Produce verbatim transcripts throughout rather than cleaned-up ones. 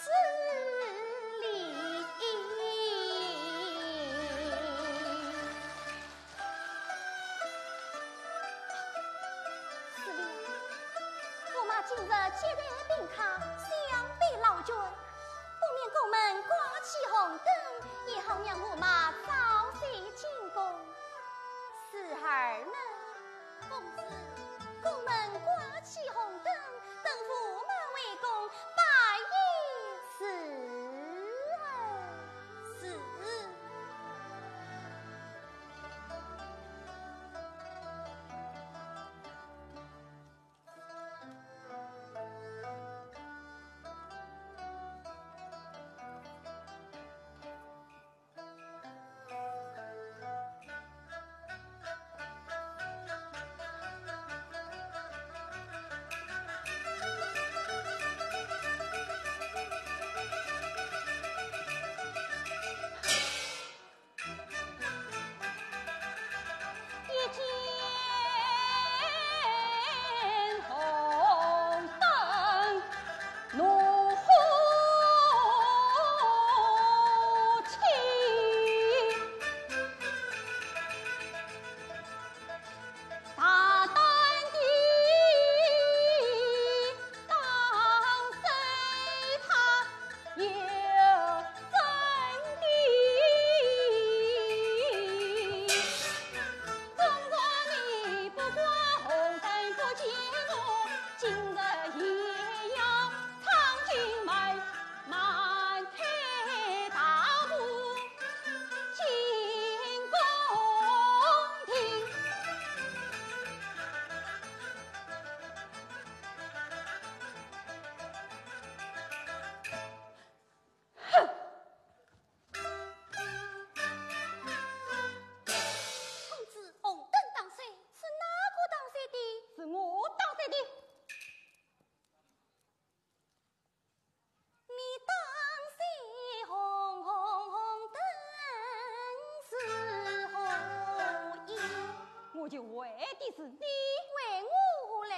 是哩，驸马今日接待宾客，想必劳倦，不免宫门挂起红灯，也好让驸马早些进宫。四儿呢？公子，宫门挂起红灯，等驸马回宫，拜一辞。是。 公子，红灯打碎，是哪个打碎的？是我打碎的。你打碎红红红灯是何意？我就为的是你。为我何来？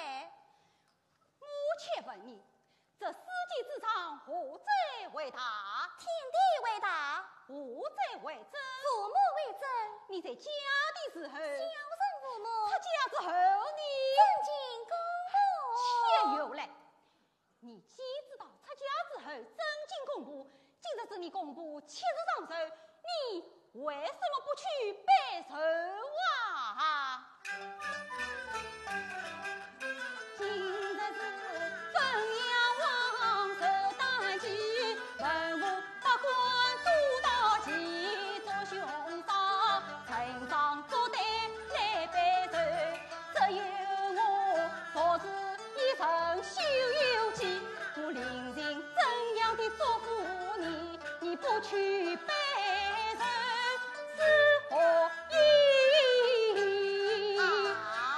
我且问你，这世界之上，何者为大？天地为大。何者为真？父母为真。你在家的时候，孝顺父母。出家之后呢？正经公婆。且有来，你既知道出家之后正经公婆，今日是你公婆七十上寿，你 为什么不去拜寿啊？今日是正阳王寿诞期，文武百官都到齐，祝兄嫂，陈双祝对来拜寿，只有我独自一人修游记，我临行怎样的嘱咐你，你不去拜寿， 是何意？啊？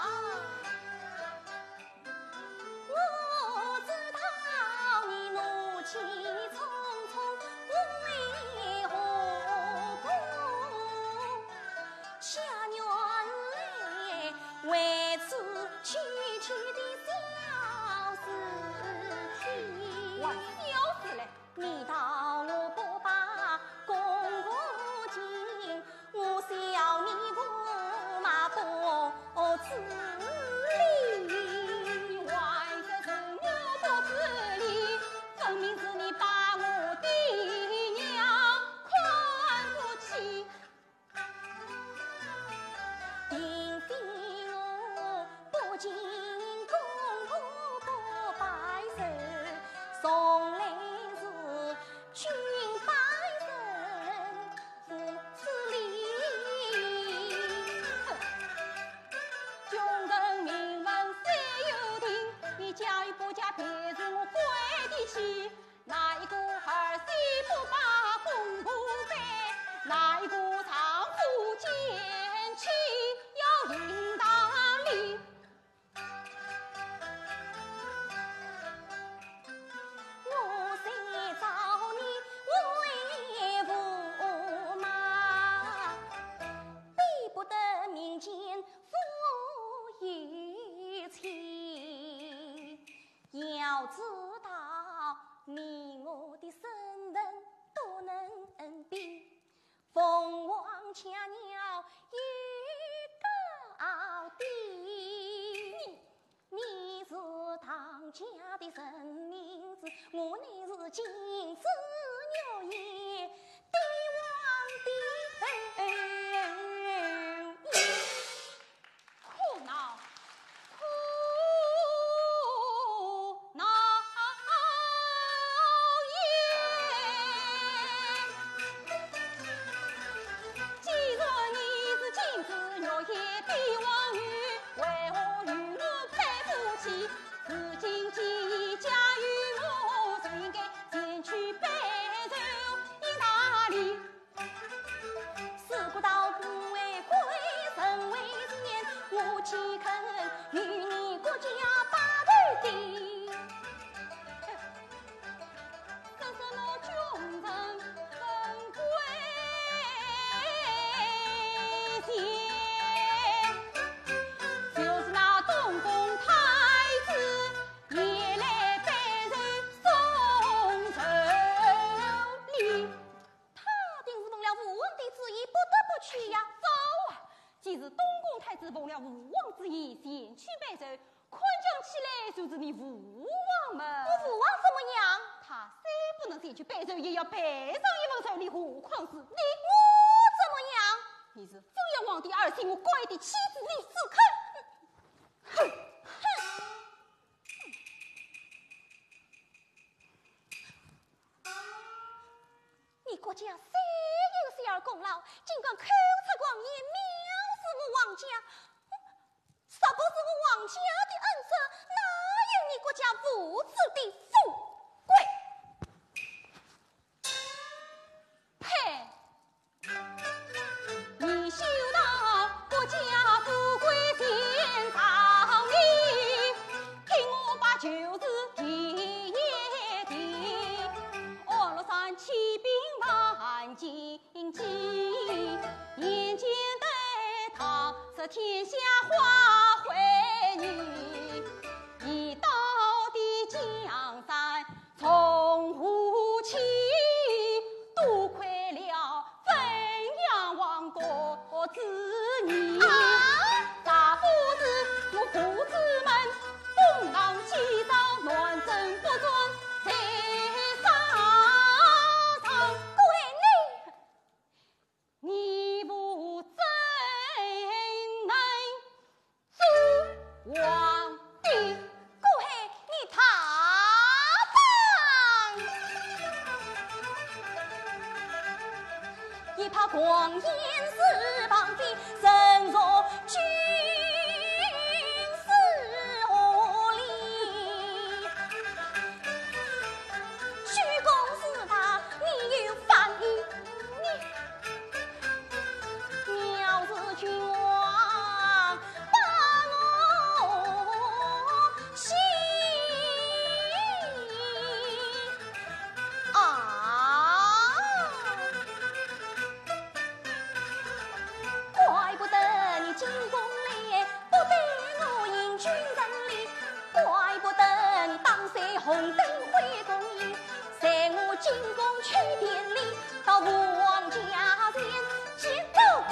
你我的身份都能比凤凰雀鸟也高低。你，你是唐家的人名字，我乃是金枝玉叶帝王的后裔。 苦恼，苦恼也。既然你是金枝玉叶帝王后裔，为何与我配不起？如今既已嫁与我，就应该前去拜寿一大礼。 事不到，古为贵，人为贱，我岂肯与你国家把头低？说说那穷人富贵贱，就是那东宫太子也来拜寿送寿礼。 他定是奉了父王的旨意，不得不去呀。糟啊！既是东宫太子奉了父王旨意前去拜寿，看讲起来就是你父王嘛。我父王怎么样？他虽不能前去拜寿，也要拜上一份寿礼，何况是你？我怎么样？你是封建皇帝儿媳，我高贵的妻子，你只肯……哼！哼！ 你国家虽有小儿功劳，尽管口出狂言，藐视我皇家。嗯，若不是我皇家的恩泽，哪有你国家父子的富贵？呸！ 你休道国家富贵贱少你，听我把旧事提一提。安禄山起兵犯荆棘，沿京抵抗，使天下花会女，一到的江山 从何起？多亏了汾阳王国之年，啊！若不是我父子们东抗西讨，南征北战，在沙场。怪你！你父怎能 做皇帝。姑爷，你大胆！也怕狂言四方飞，人若君死何礼？居功自大，你有反意，你 藐视君王把我心啊！怪不得你进宫来，不对我行军人礼，怪不得你打碎红灯会公演，随我进宫去典礼，到皇家前见到底。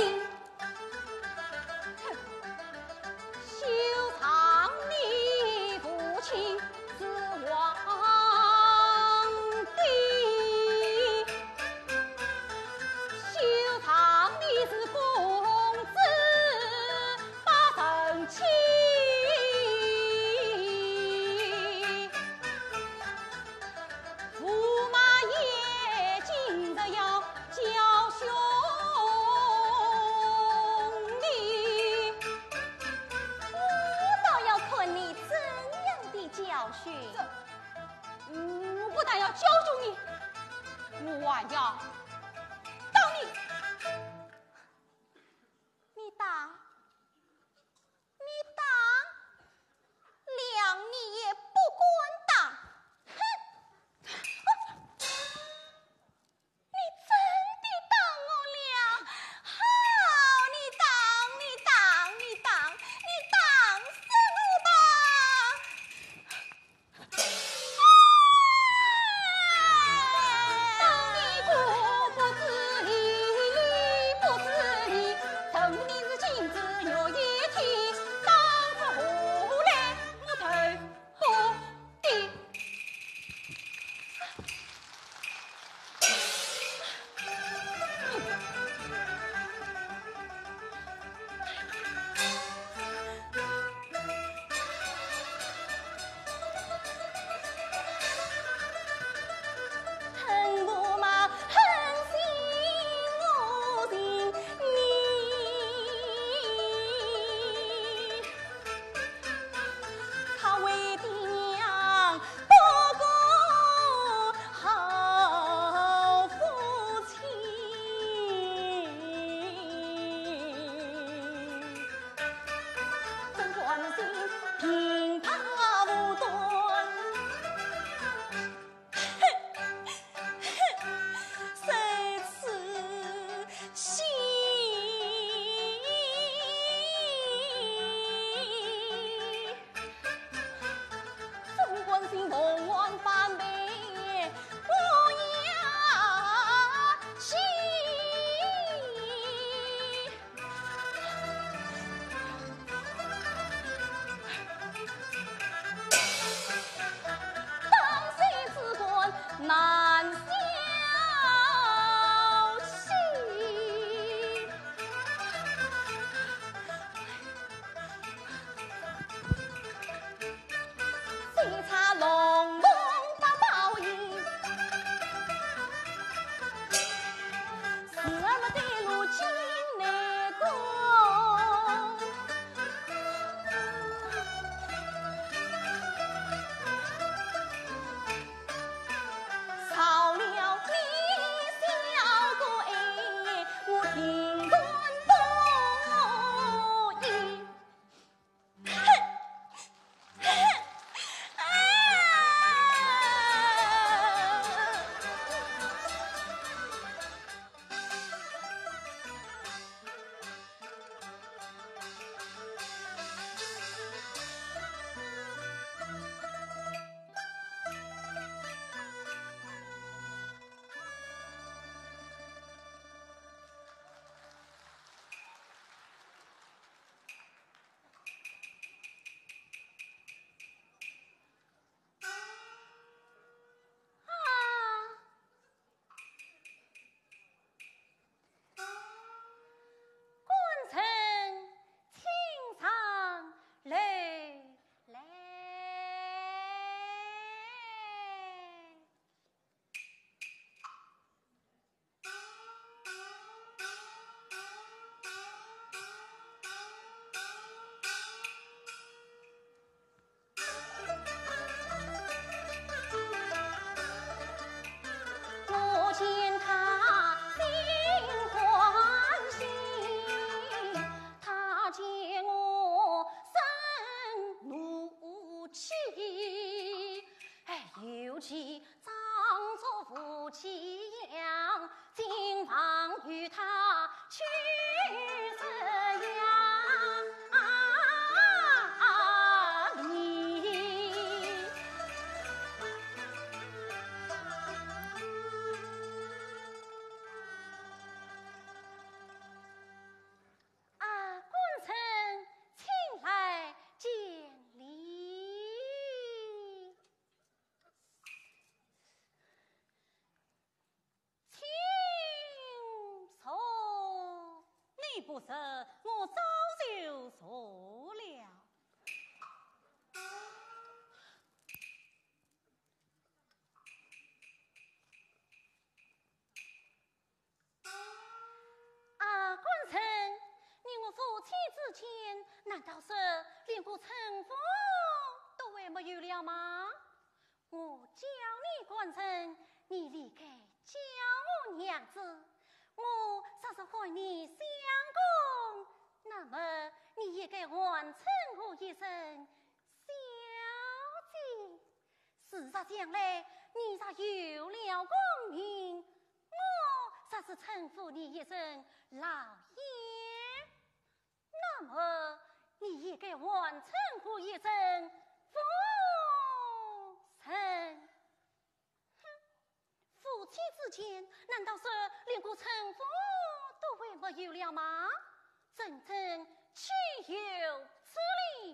哼，休想你父亲是皇帝，休想你是公子把人欺。 驸马爷今日要教训你。我倒要看你怎样的教训。这，嗯，我不但要教训你，我还要打你。你打？ 你打，谅你也不敢打。哼！你真的打我了？好，你打，你打，你打，你打死我吧！妻，装作夫妻样，今往与他去怎样哩？啊，官人，请来见礼。 请坐。你不坐，我早就坐了。啊，官人，你我夫妻之间，难道是连个称呼都还没有了吗？ 我叫你官人，你理该叫我娘子。我若是唤你相公，那么你也该还称我一声小姐。事实上来，你若有了功名，我若是称呼你一声老爷， 那么你也该还称呼一声夫人。哼，夫妻之间，难道是连个称呼都还没有了吗？真正岂有此理！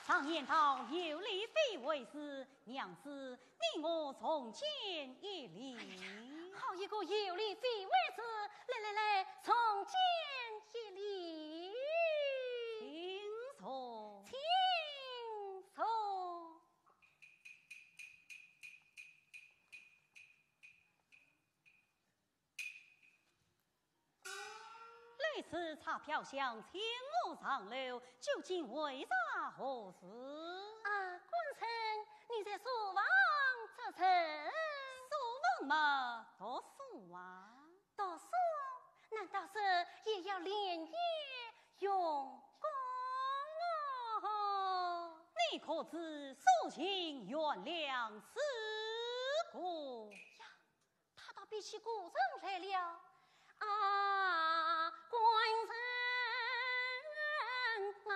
常言道，有礼非为师，娘子，你我重见一礼。哎呀，好一个有礼非为师，来来来，重见一礼。请坐。请坐。 来迟，差飘香请我上楼，究竟为啥何事？啊，官人，你在书房作甚？书房嘛，读书啊。读书？难道是也要连夜用功哦？你可知苏秦、颜良、诸葛？呀， 他倒比起古人来了。啊，官人啊！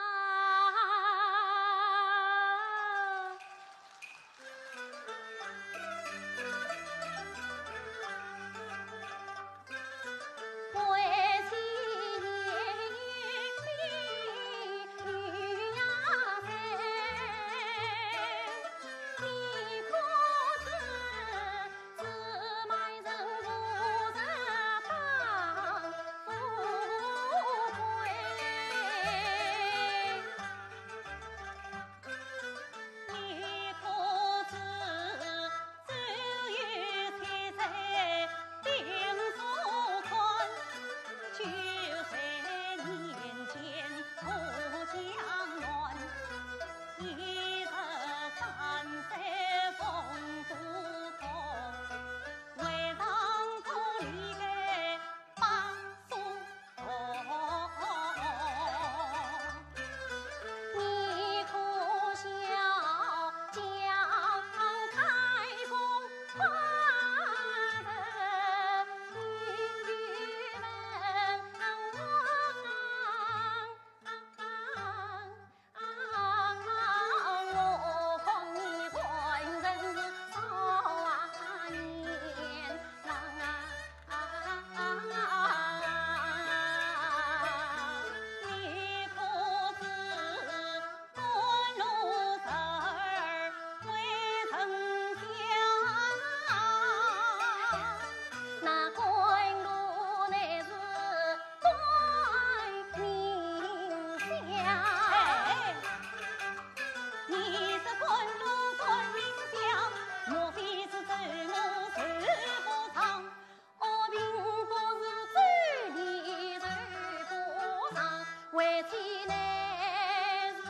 为妻乃是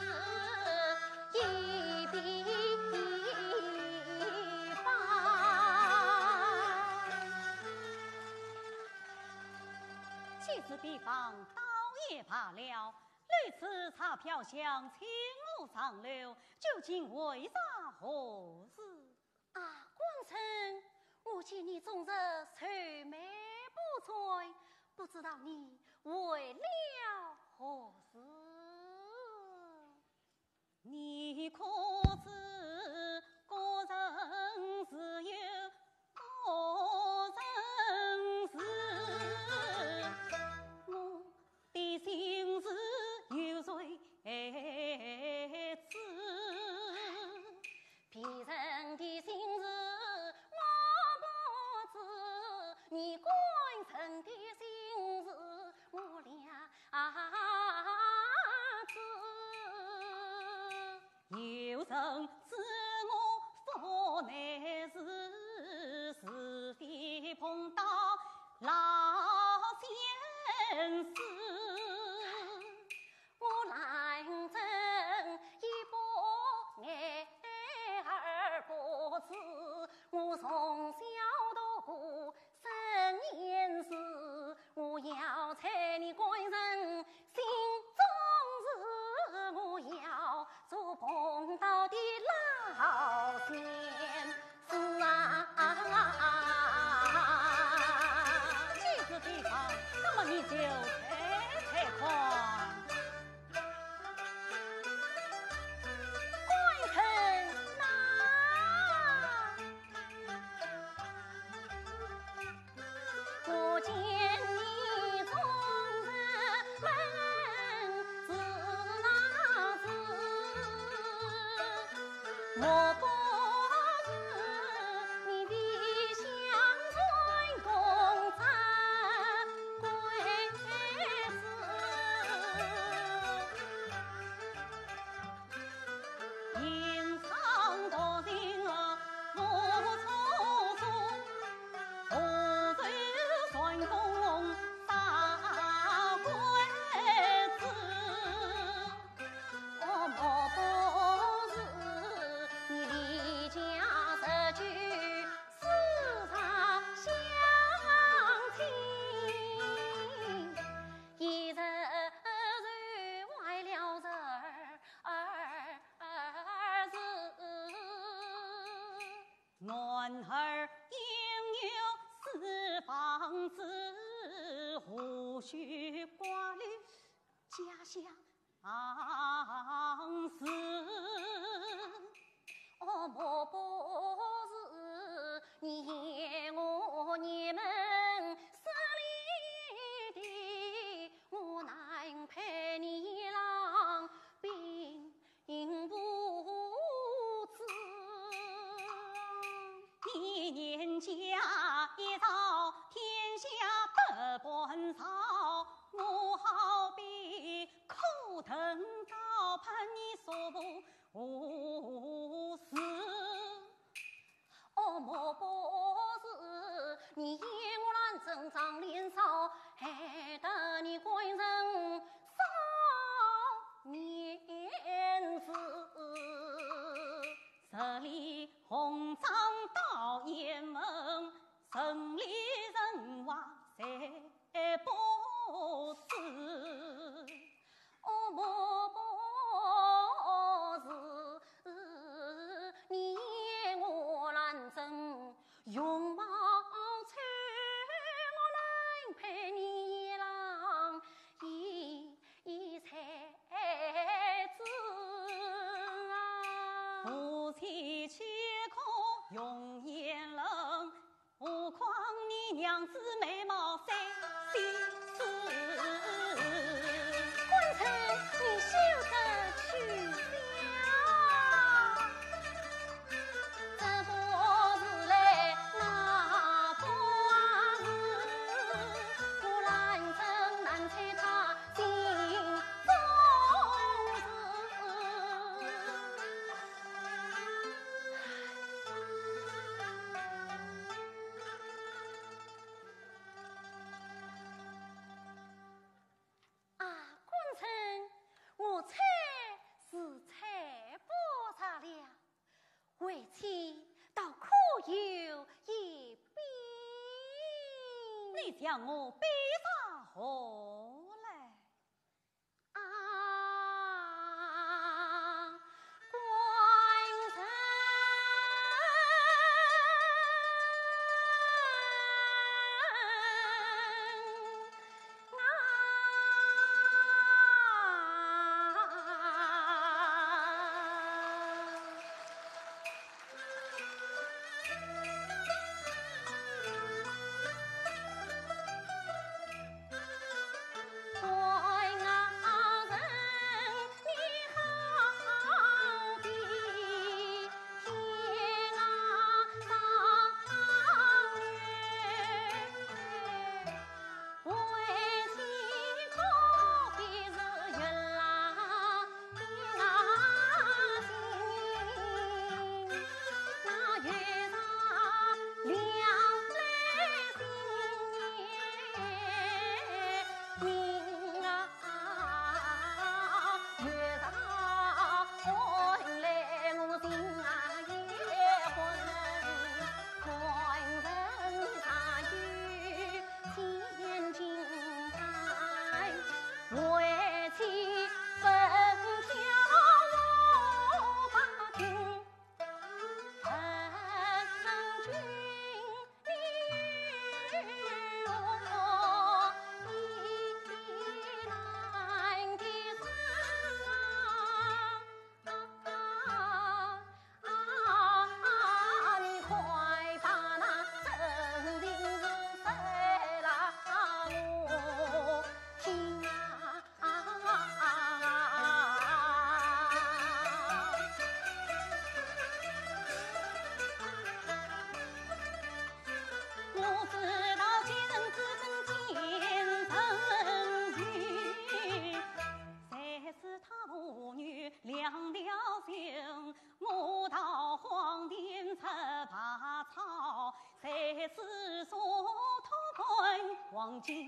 一比一方。既是比方，倒也罢了。你此次飘香请我上楼，究竟为啥何事？ 啊，官人，我见你终日愁眉不展，不知道你为了何事？你可知古人自有古人事，我 的心事有谁知？别人的心事我不知，你官人的心事我了知。 有人知我腹内事，是非碰到老先生。我兰贞一把眼儿不知，我从小读过 三年书，我要猜你官人心中事，我要做碰到的老先生啊。既是比方，那么你就猜猜看。官人呐， 我见你终日闷自那自，莫不是你比相传公差贵子。 吟唱道情啊，我初中，何愁算功杀官子？我莫不是你离家出走， 自杀相亲，一日就坏了十二字。男儿应有四方志，何须挂虑家乡 事。哦，莫不是你嫌我年迈势利的，我难配你郎兵部主。你年家已到，天下百般吵，我好比 苦藤倒拍你所不无事。哦，莫不是你嫌我兰贞长脸少，害得你官人少年子。十里红妆到雁门，城里人话谁 不知。哦，莫不是你嫌我兰贞容貌丑，我难配你郎一才子啊。夫妻岂可容颜冷， 何况你娘子美貌赛西施。官人，你休得取笑。这不是来那不是，我兰贞难猜她心中事。你将我背上河来。啊，官人。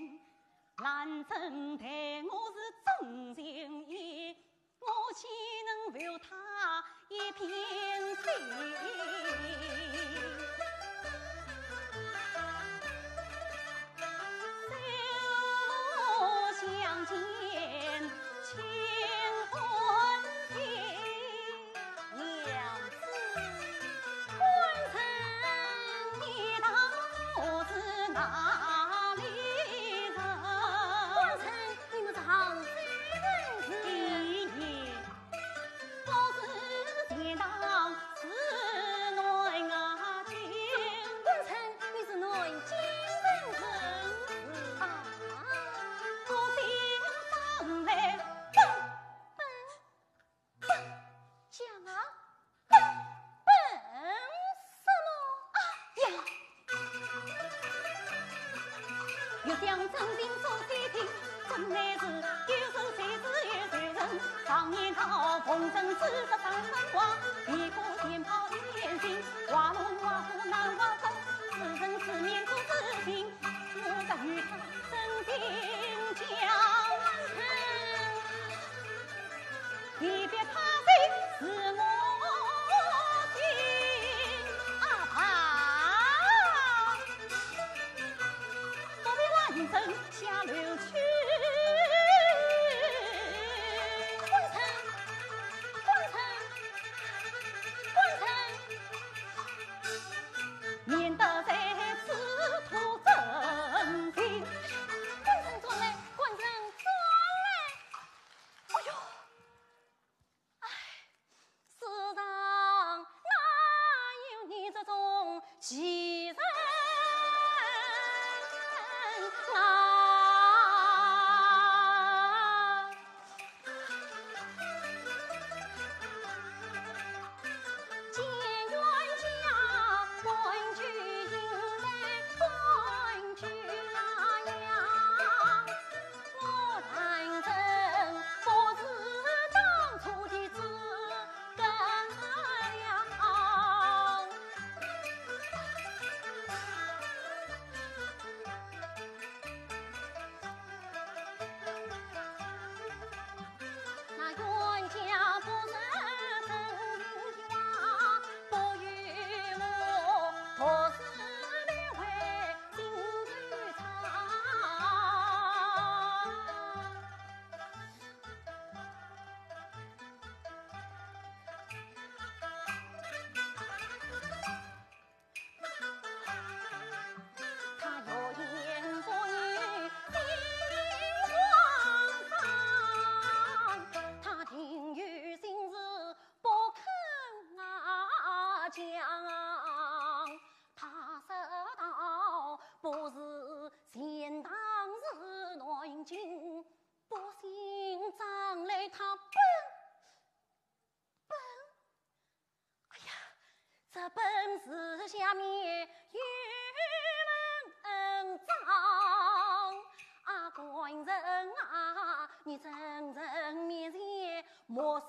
莫说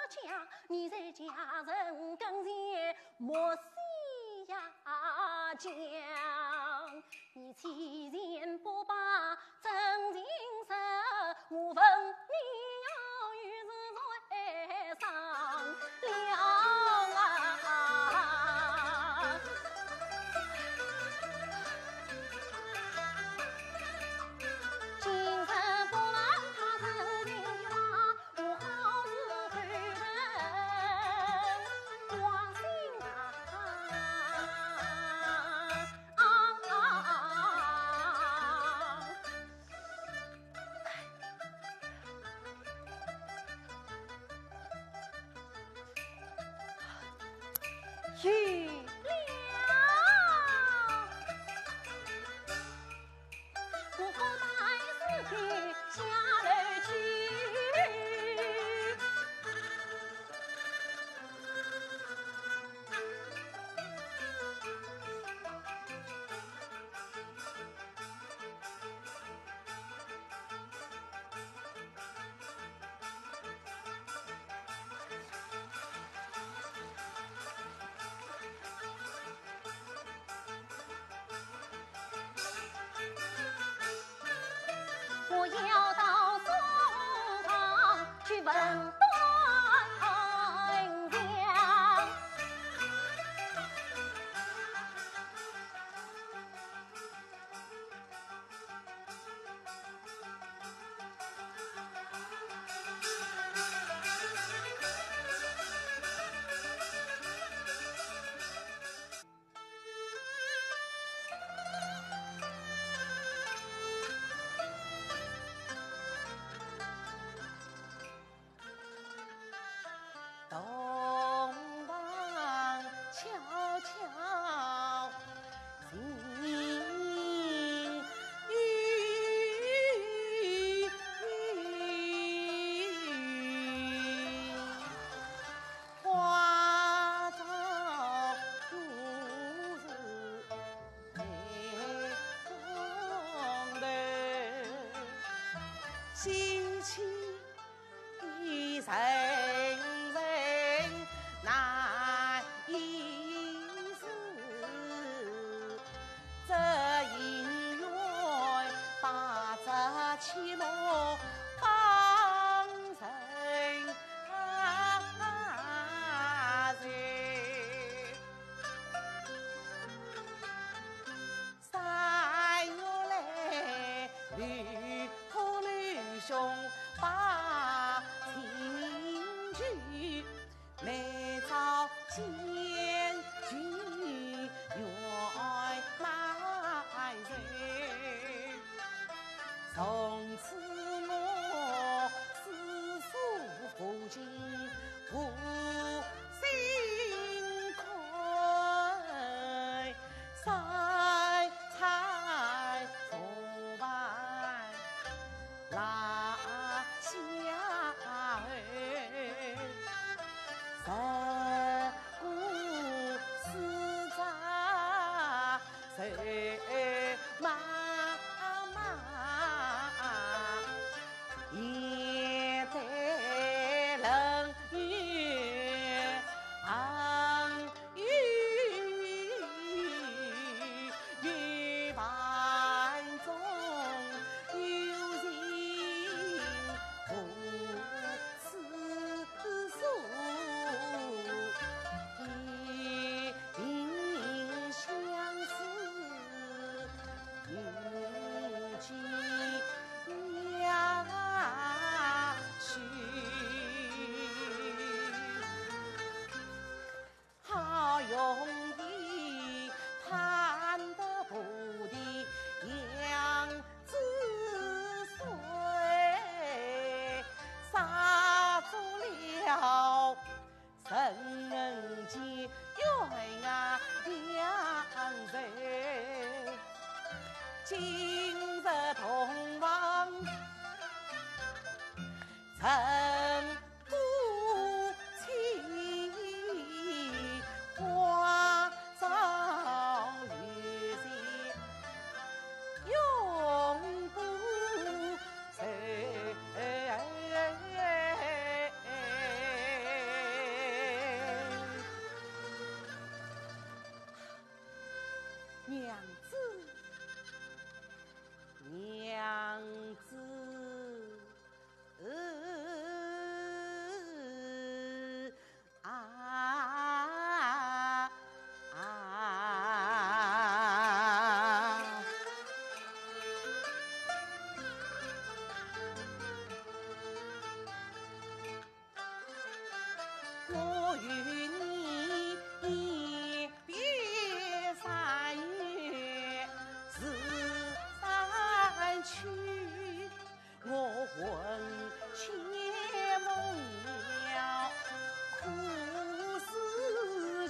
家，你在家人跟前莫细呀讲。你欺善不报真情深，我问你要与是谁商量啊？今日不问他真情话， 我要到书房去问端详。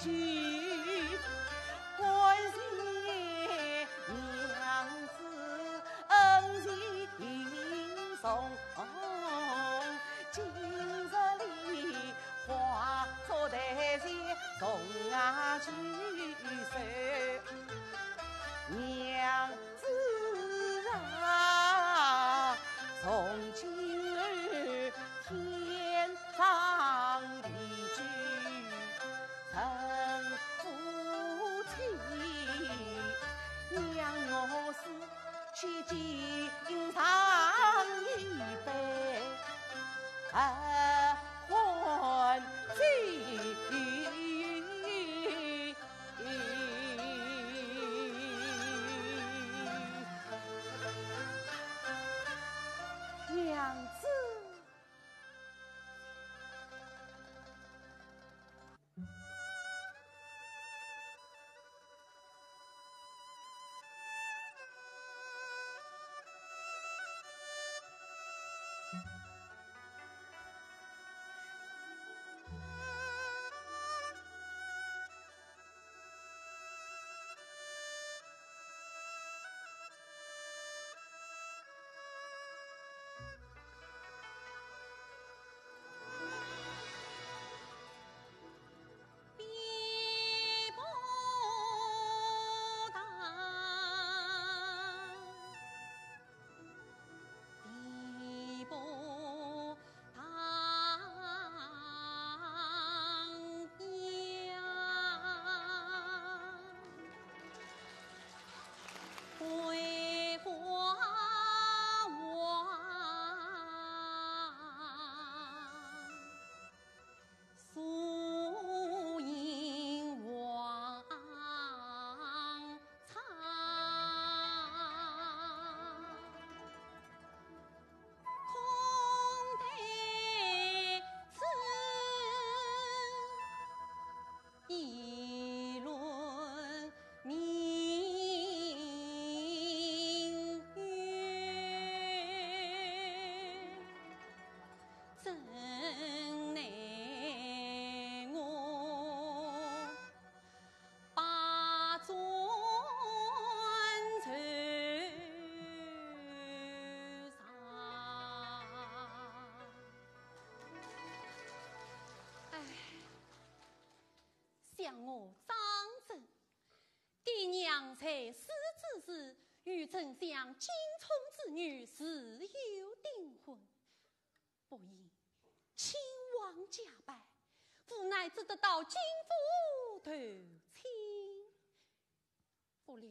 感谢娘子恩情重，今日里化作代谢送啊去。娘子啊，从今后天长地久，成夫妻，让我是去敬上一杯，啊，欢喜。 娘子。哎，想我张珍，爹娘在世之时，与珍像金钳之女，自幼订婚。 不幸亲王驾崩，无奈只得到金府投亲。不料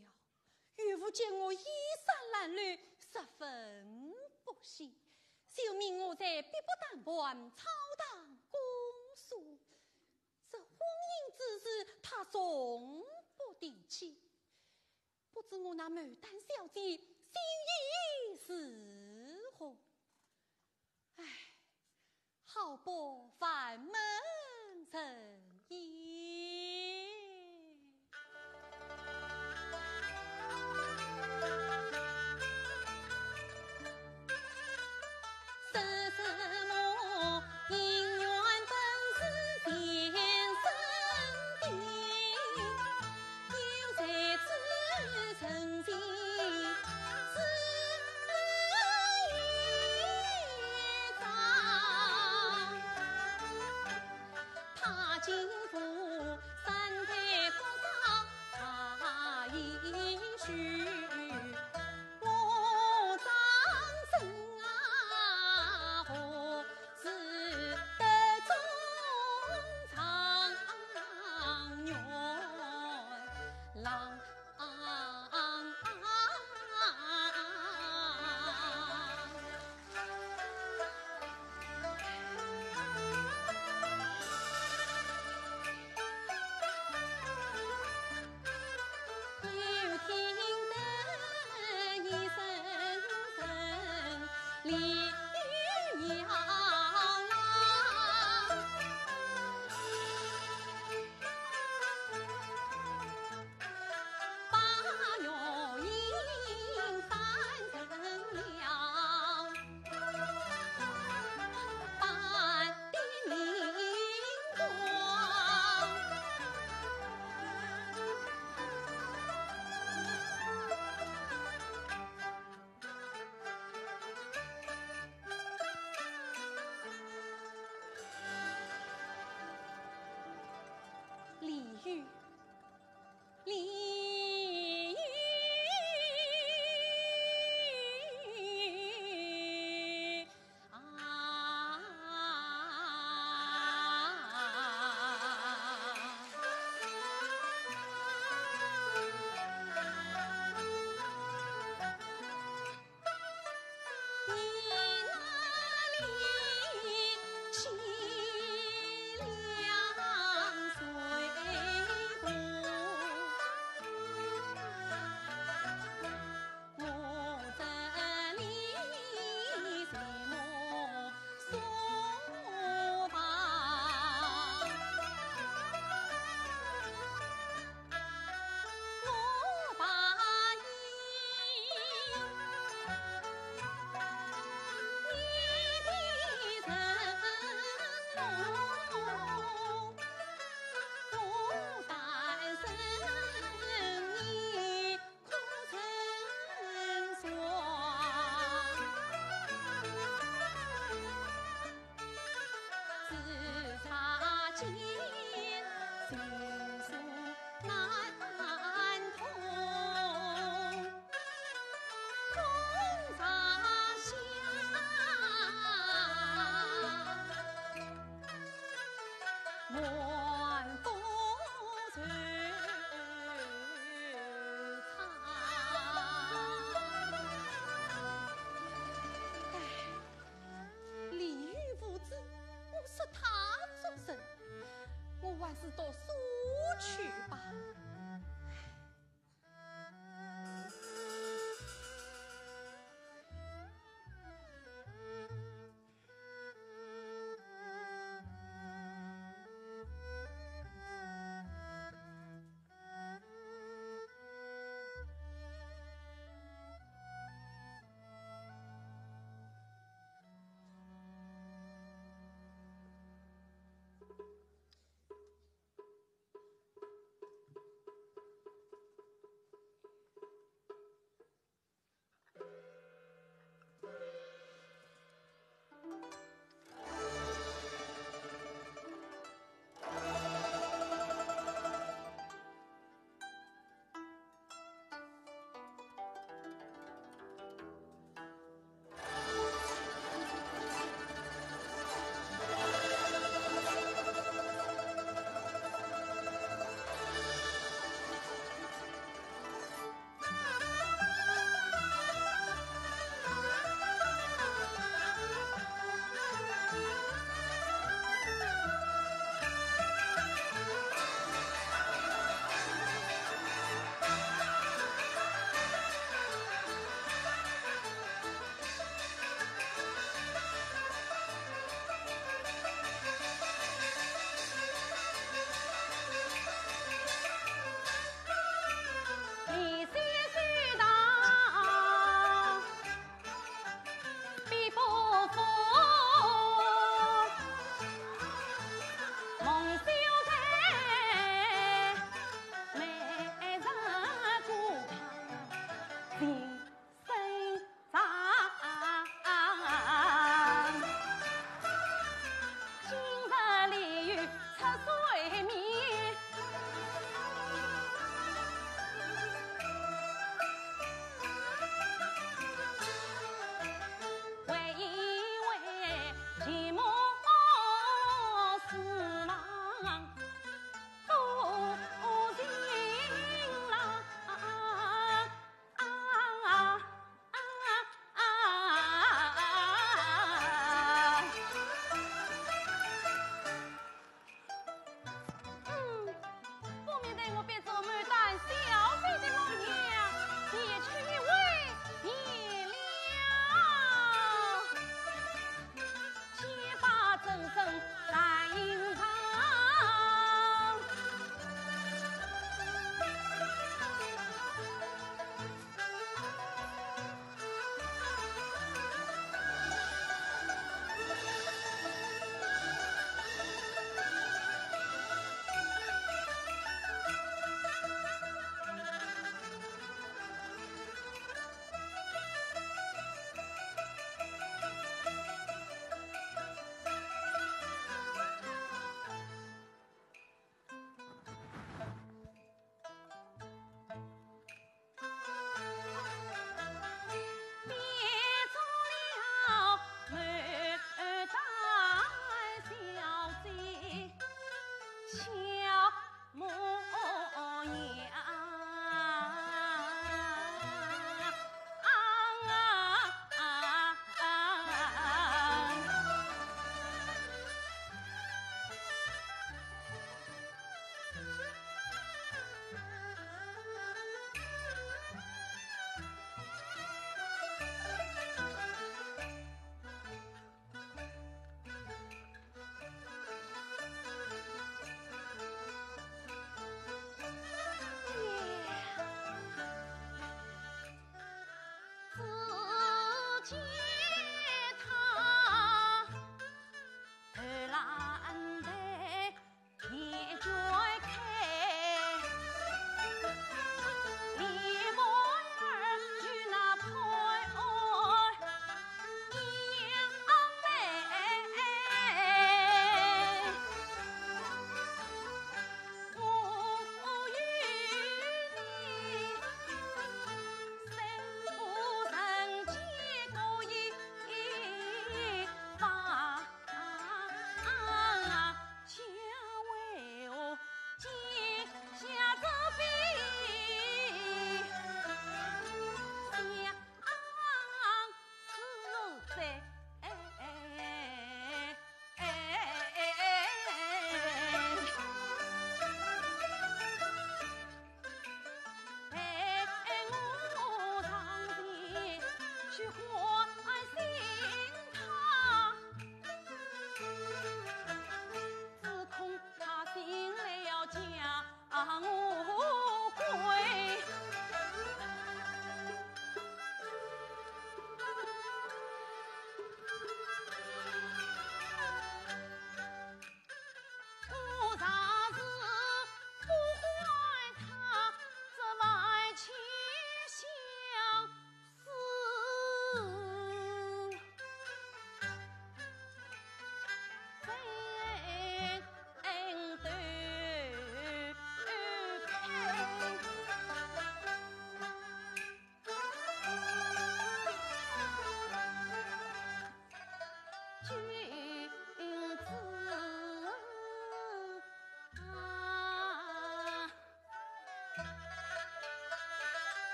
岳父见我衣衫褴褛，十分不喜，就命我在碧波潭畔草堂攻书。这婚姻之事，他从不提起。不知我那牡丹小姐心意如何？ 唉，好不烦闷人也。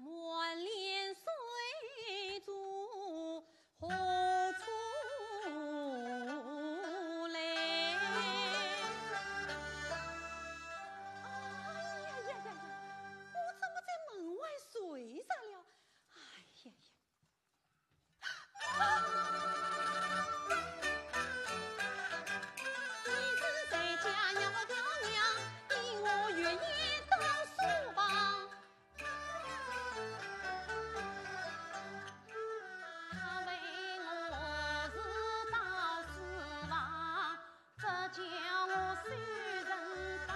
满脸水珠何处来？哎呀呀呀呀！我怎么在门外睡着了？哎呀呀！你是谁家呀，我的娘？你我月夜到书房。 他为我是到书房，这叫我受人打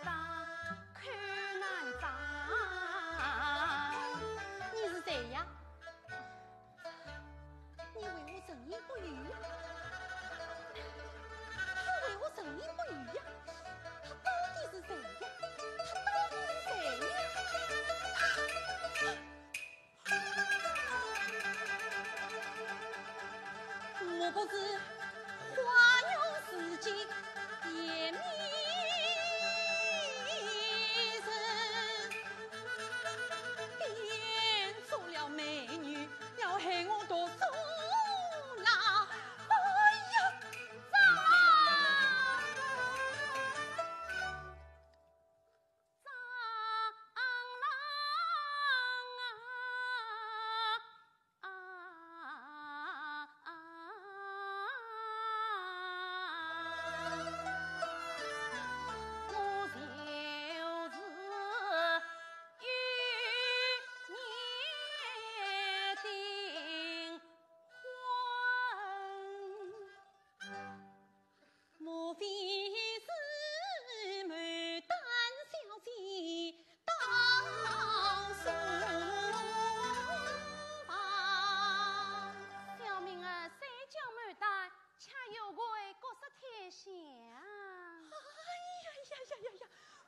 打口难张。你是谁呀？你为我沉吟不语呀？你为我沉吟不语呀？他到底是谁呀？他到底是谁呀？ 我不是花容失镜颜面人，变做了美女，要害我读书啦。哎呀，张郎啊！ 啊，我就是有年订婚。 莫非是牡丹小姐到书房？小名儿虽叫牡丹，却有违国色天香。哎呀呀呀呀呀！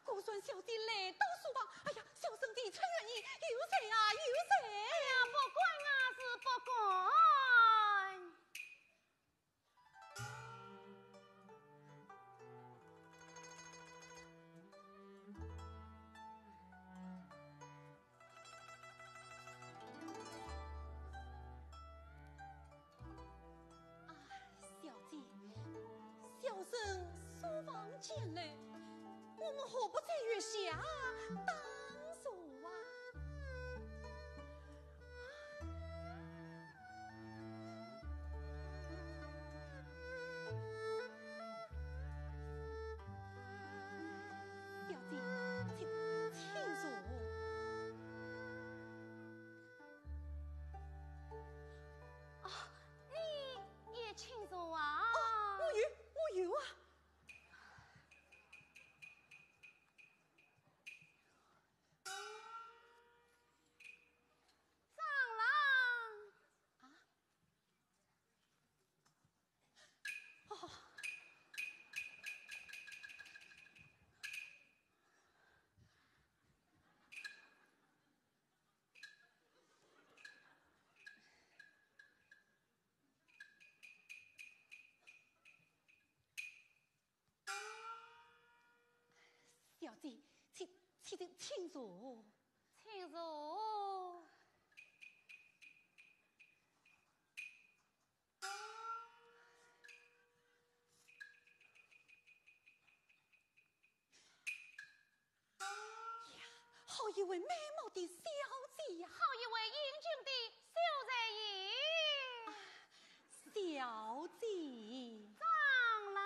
果然小姐来到书房，哎呀，小生的出院衣，有罪啊，有罪！哎呀，不管啊，是不管。 啊，小姐，小生书房见礼，我们何不在月下打坐啊？ 小姐，请，请坐。啊，你也请坐啊。哦，我有，我有啊。请坐。请坐。呀，好一位美貌的小姐呀！好一位英俊的小姐呀！啊，小姐。长郎。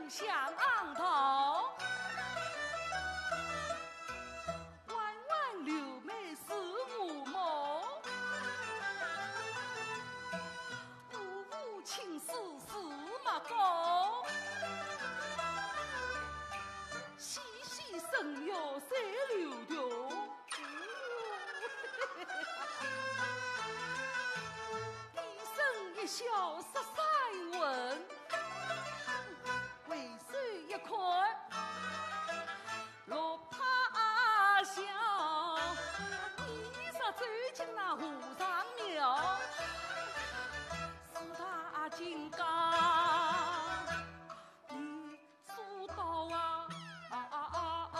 向昂头，弯弯柳眉似乌毛，乌乌青丝似墨膏，细细声调水流长。 低声一笑十三问，回首一看，落怕笑。你若走进那和尚庙，四大金刚，你 苏道啊，啊啊啊啊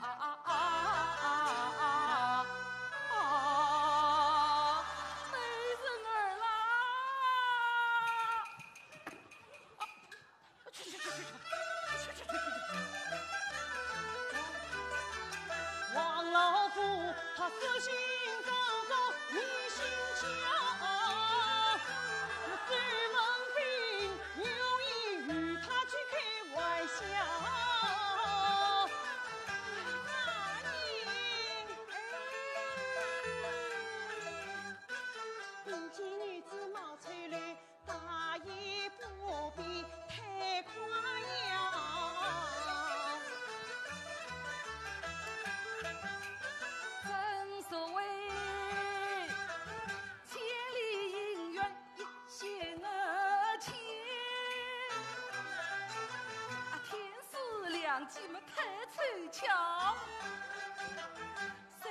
啊啊啊啊啊！美人儿啦！去去去去去去去去去去！王老夫他私心刚刚，你心焦，水门兵有意与他去开玩笑。民间女子貌翠绿，大爷不必太夸耀。正所谓，千里姻缘一线牵，啊，天时良机么太凑巧。 三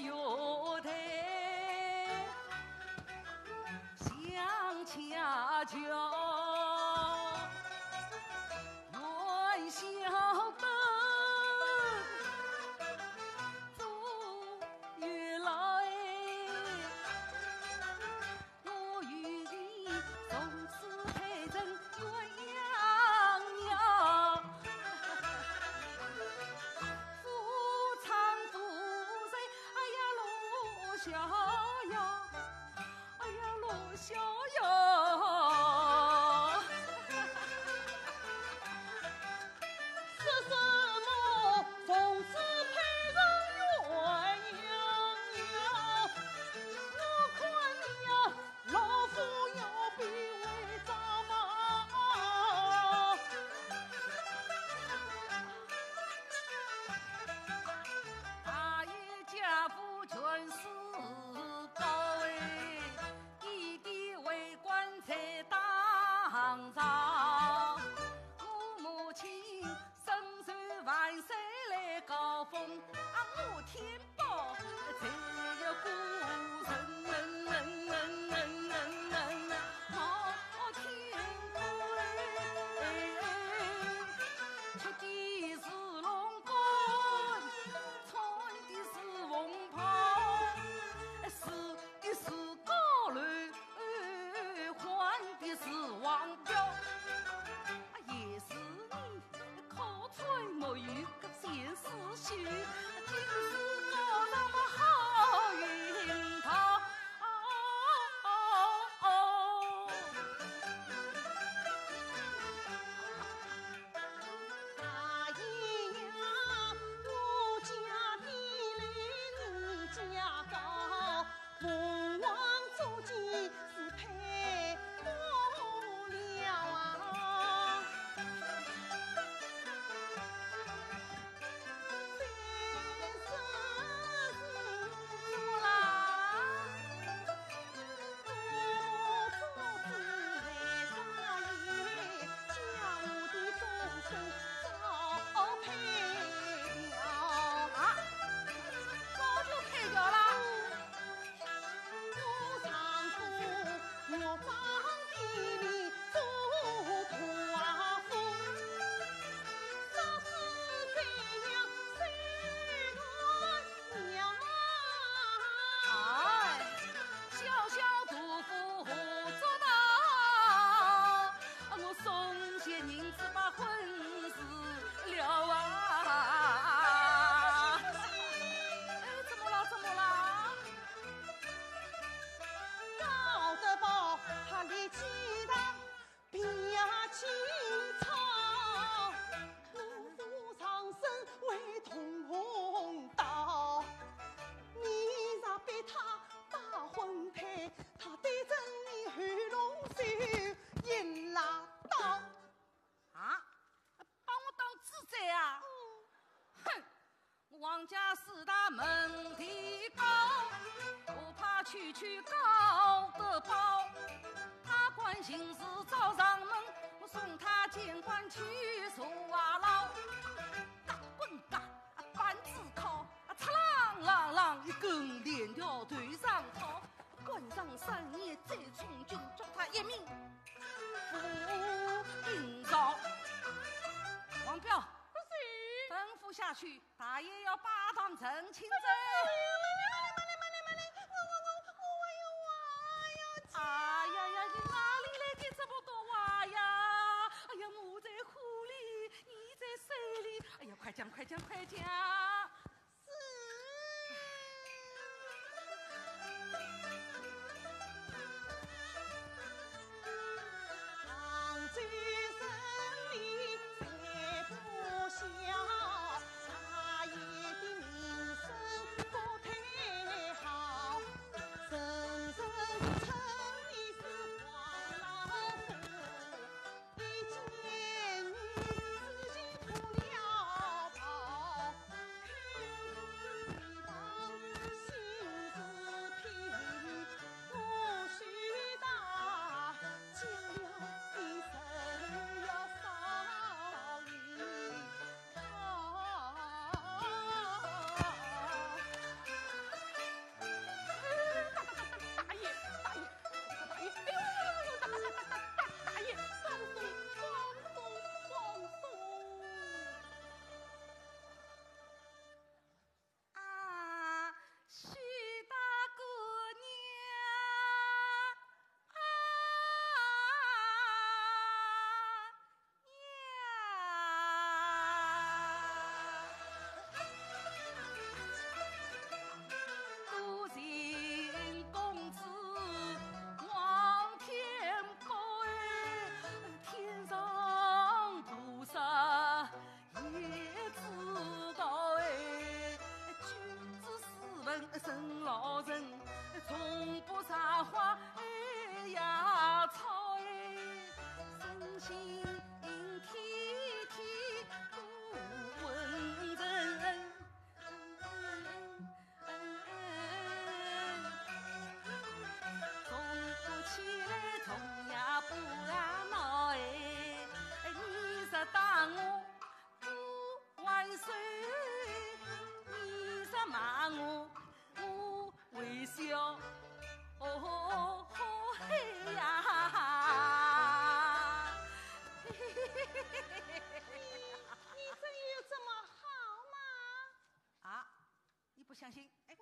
月台，想恰巧，元宵灯，做月老哎。 我与你从此配成鸳鸯呀，夫唱妇随，哎呀，罗逍遥，哎呀，罗逍遥。 说什么从此配成鸳鸯呀？我看你呀，老夫要比为丈嘛。大爷家父全是高哎，弟弟为大爷要拜堂成亲哉。慢点，慢点，慢点，慢点，我，我，我，我还有话要讲。哎呀呀，你哪里来的这么多话呀？哎呀，我在火里，你在水里。哎呀，快讲，快讲，快讲。是。杭州城里谁不晓，大爷的名声不忒好。人人称你是王老头，一见你自己脱了袍，口吐蜜糖，心似砒霜，我须打，讲了你就要伤心。 大爷，大爷，大爷，哎呦，大爷，大爷，放松，放松，放松。啊，许大姑娘，啊， 呀。孤情公子望天高哎，天上菩萨也知道哎，君子斯文任劳任，从不撒谎哎呀吵哎。 诚信体贴不问人，从不起来从也不啊闹哎，你是打我不还手，你是骂我 我微笑，哦吼嘿呀。你，你真有这么好吗？啊，你不相信？哎，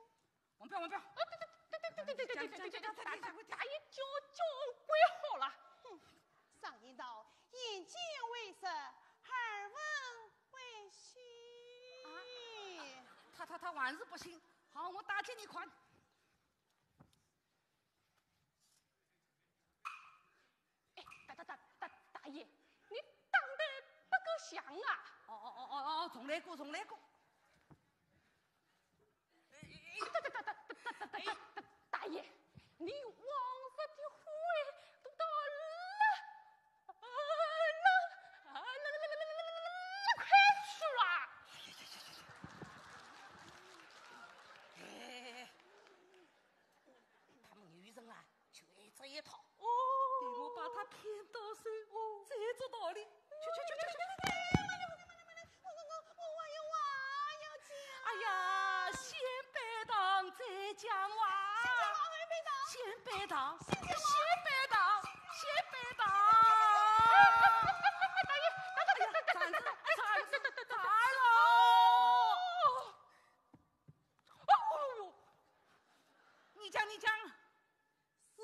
王彪，王彪。大爷叫，叫归好了。哼，常言道，眼见为实，耳闻为虚。啊，他，他，他还是不信。好，我打给你看。 哎，大，大，大，大，大爷，你打得不够响啊！哦，哦，哦，哦，哦，重来过，重来过。哎，哎，哎，大，大，大爷，你往日的火哎，都到了，啊，那，啊，那，那，快去啦！哎，哎，哎，哎，哎。 他们女人啊，就爱这一套。哦。等我把他骗到手，哦，再做道理。去，去，去，去，去。我，我，我，我还有话要讲。哎呀，先拜堂再讲话。先讲话还是拜堂？先拜堂，先讲话。先拜堂，先拜堂。哎呀，站住，站住，站住！哦，哦，哦。你讲，你讲。 是。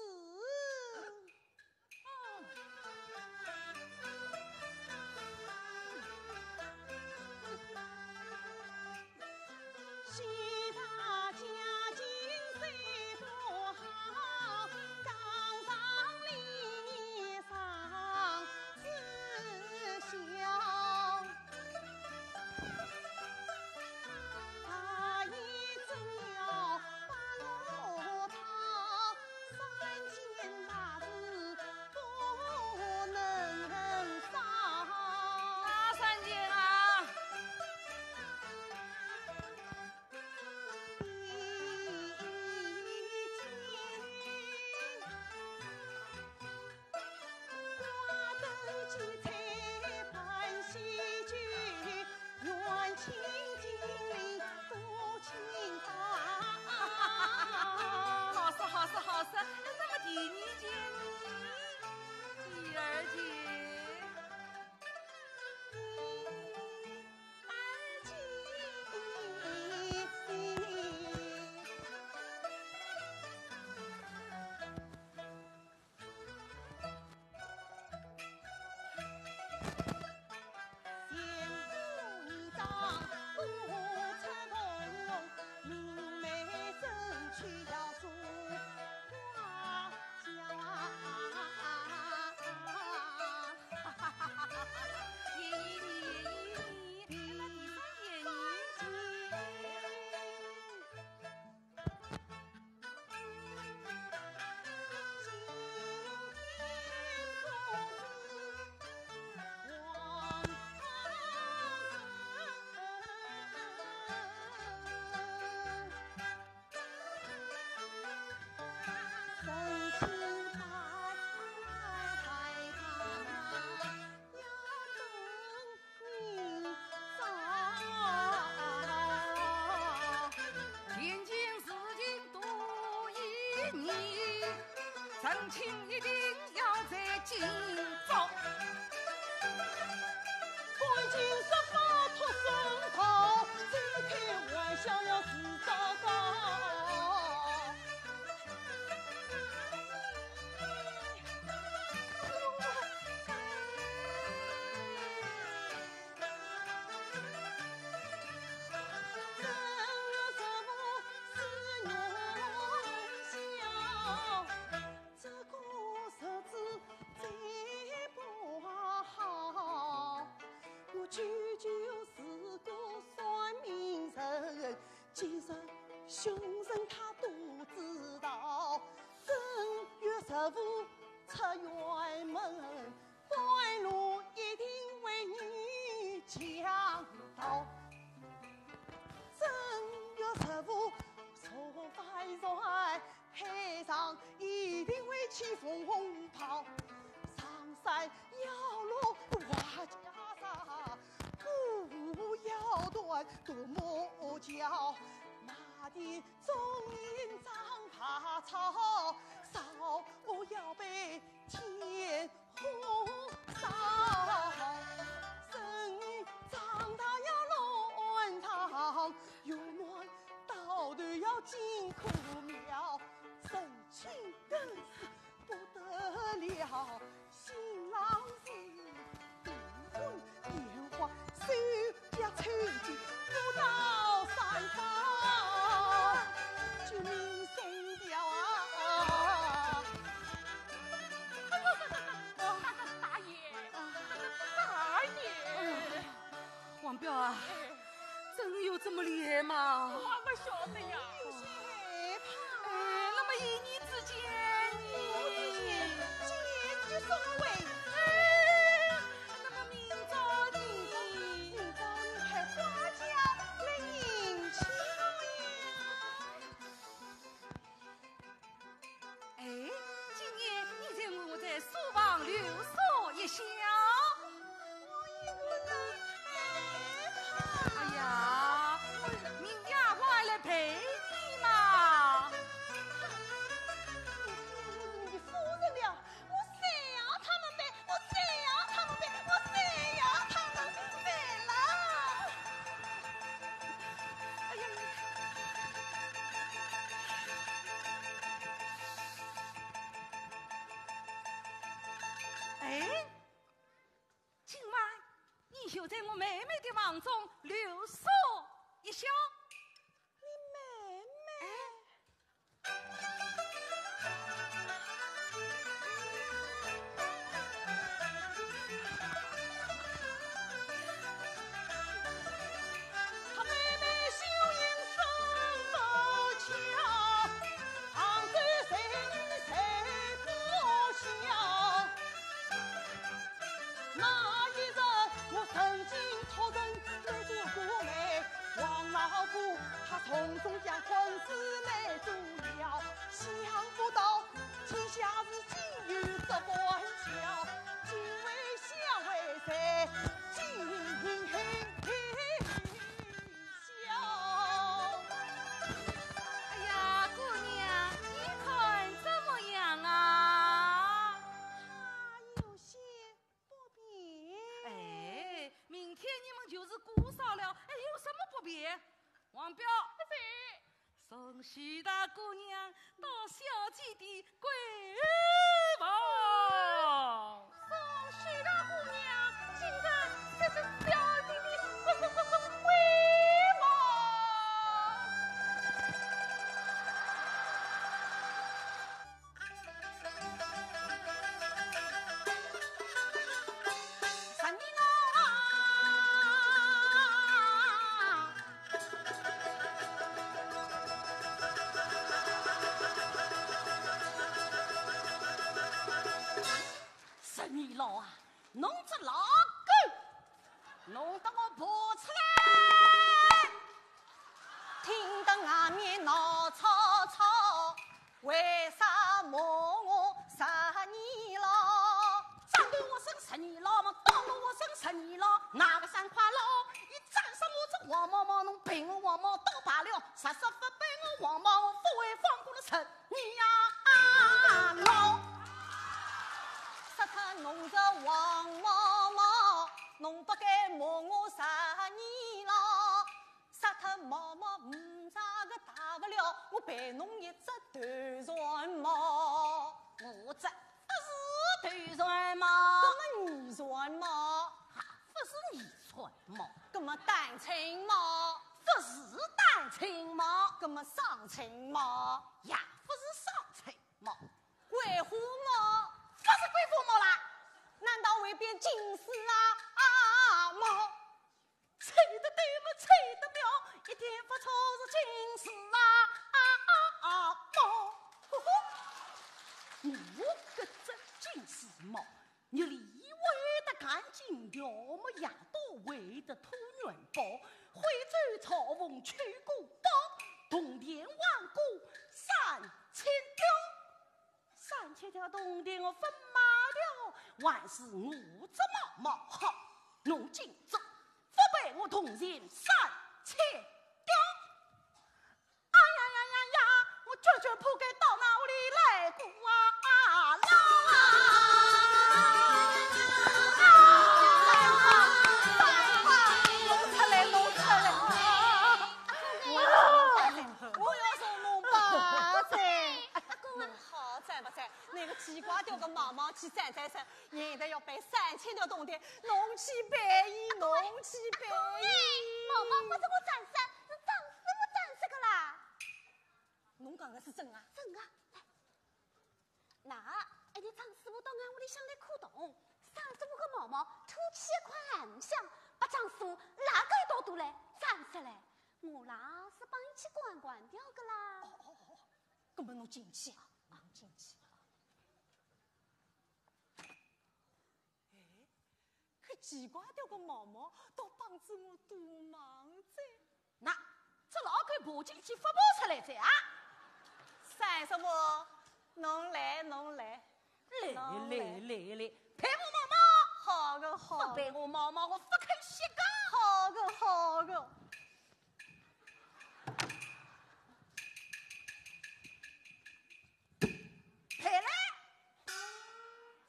要在今朝。赶紧说法脱身逃，只开玩笑要自找到。 这个日子真不好，我舅舅是个算命人，今日凶人他都知道，正月十五出远门，半路一定为你强盗。正月十五坐帆船， 海上一定会起风风暴，上山要落滑袈裟，过河要断独木桥，马蹄中间长爬草，烧要被天火烧，人长大要乱套，有男到头要进苦庙，人 情更是不得了，新郎是订婚烟花，手脚抽筋，不到三方，救命神调啊！大爷，大爷，王彪啊，哎， 真有这么厉害吗？我还不晓得呀。有些害怕。哎，那么一念之间呢？这就送回。哎，那么明朝呢？明朝你派花轿来迎娶我呀。哎，今夜你在我这书房留宿一宵。我一个人害怕。哎呀，命丫鬟来陪你嘛。你是你的夫人了，我谁要他们陪，我谁要他们陪，我谁要他们陪了。哎呀，哎， 今晚你就在我妹妹的房中留宿一宵。你妹妹？哎。她妹妹秀英生得巧，杭州才女才不小。 那一日我曾经托人来做过媒，王老五他从中将婚事来阻挠，想不到天下事竟有这般巧，今为小为谁尽笑。哎呀，姑娘，你看怎么样啊？他有些 不便。哎，明天你们就是姑嫂了，哎，有什么不便？王彪，在。送许大姑娘到小姐的闺房。送许大姑娘进入这是小姐的闺闺闺闺闺房。 十二郎啊，十二郎啊，侬只老狗，弄得我爬出来。听得外面闹吵吵， 为啥骂我十二郎？长得我生十二郎嘛，当了我生十二郎，哪个三块老？一斩杀我这黄毛毛，侬陪我黄毛倒罢了，实实不陪我黄毛，不会放过了十二郎。侬只王毛毛，侬勿该骂我十二年了，杀脱毛毛五只个大勿了，我赔侬一只头船毛。我只勿是头船毛。搿么二船毛？还勿是二船毛。搿么单亲毛？勿是单亲毛。搿么双亲毛？也勿是双亲毛。 桂花毛？勿是桂花毛啦。难道会变金丝啊？啊，毛？猜得对么？猜得妙，一点勿错，是金丝啊，啊，啊，啊，毛。呵呵，我搿只金丝毛，日里会得赶紧条么，夜到会得拖元宝，徽州朝奉秋果包，铜钿王果三千吊。 三千条铜钿我勿卖了，还是我只毛毛好。侬今朝勿赔我铜钿三千吊。哎呀呀呀呀，我绝绝不该到那屋里来过啊！啊，啦！啊，弄出来，弄出来！我要说侬白哉。 侬好哉勿哉？拿个奇怪调个毛毛去斩斩杀，现在要赔三千条铜钿，侬去赔伊，侬去赔伊。毛毛勿是我斩杀，是张师傅斩杀个啦。侬讲个是真啊？真个。来，那一日张师傅到俺屋里向来看洞，张师傅个毛毛吐起一块暗香，把张师傅拉到到肚来斩杀来。我啦是帮伊去管管调个啦。哦哦哦，搿么侬进去啊，侬进去。 哎，搿奇怪调个毛毛倒帮仔我多忙哉。那，只老狗爬进去勿爬出来哉啊？三叔母，侬来，侬来。来，侬来。来，来，来，赔我毛毛。好个，好个。勿赔我毛毛，我勿肯歇个。好个，好个。 赔嘞？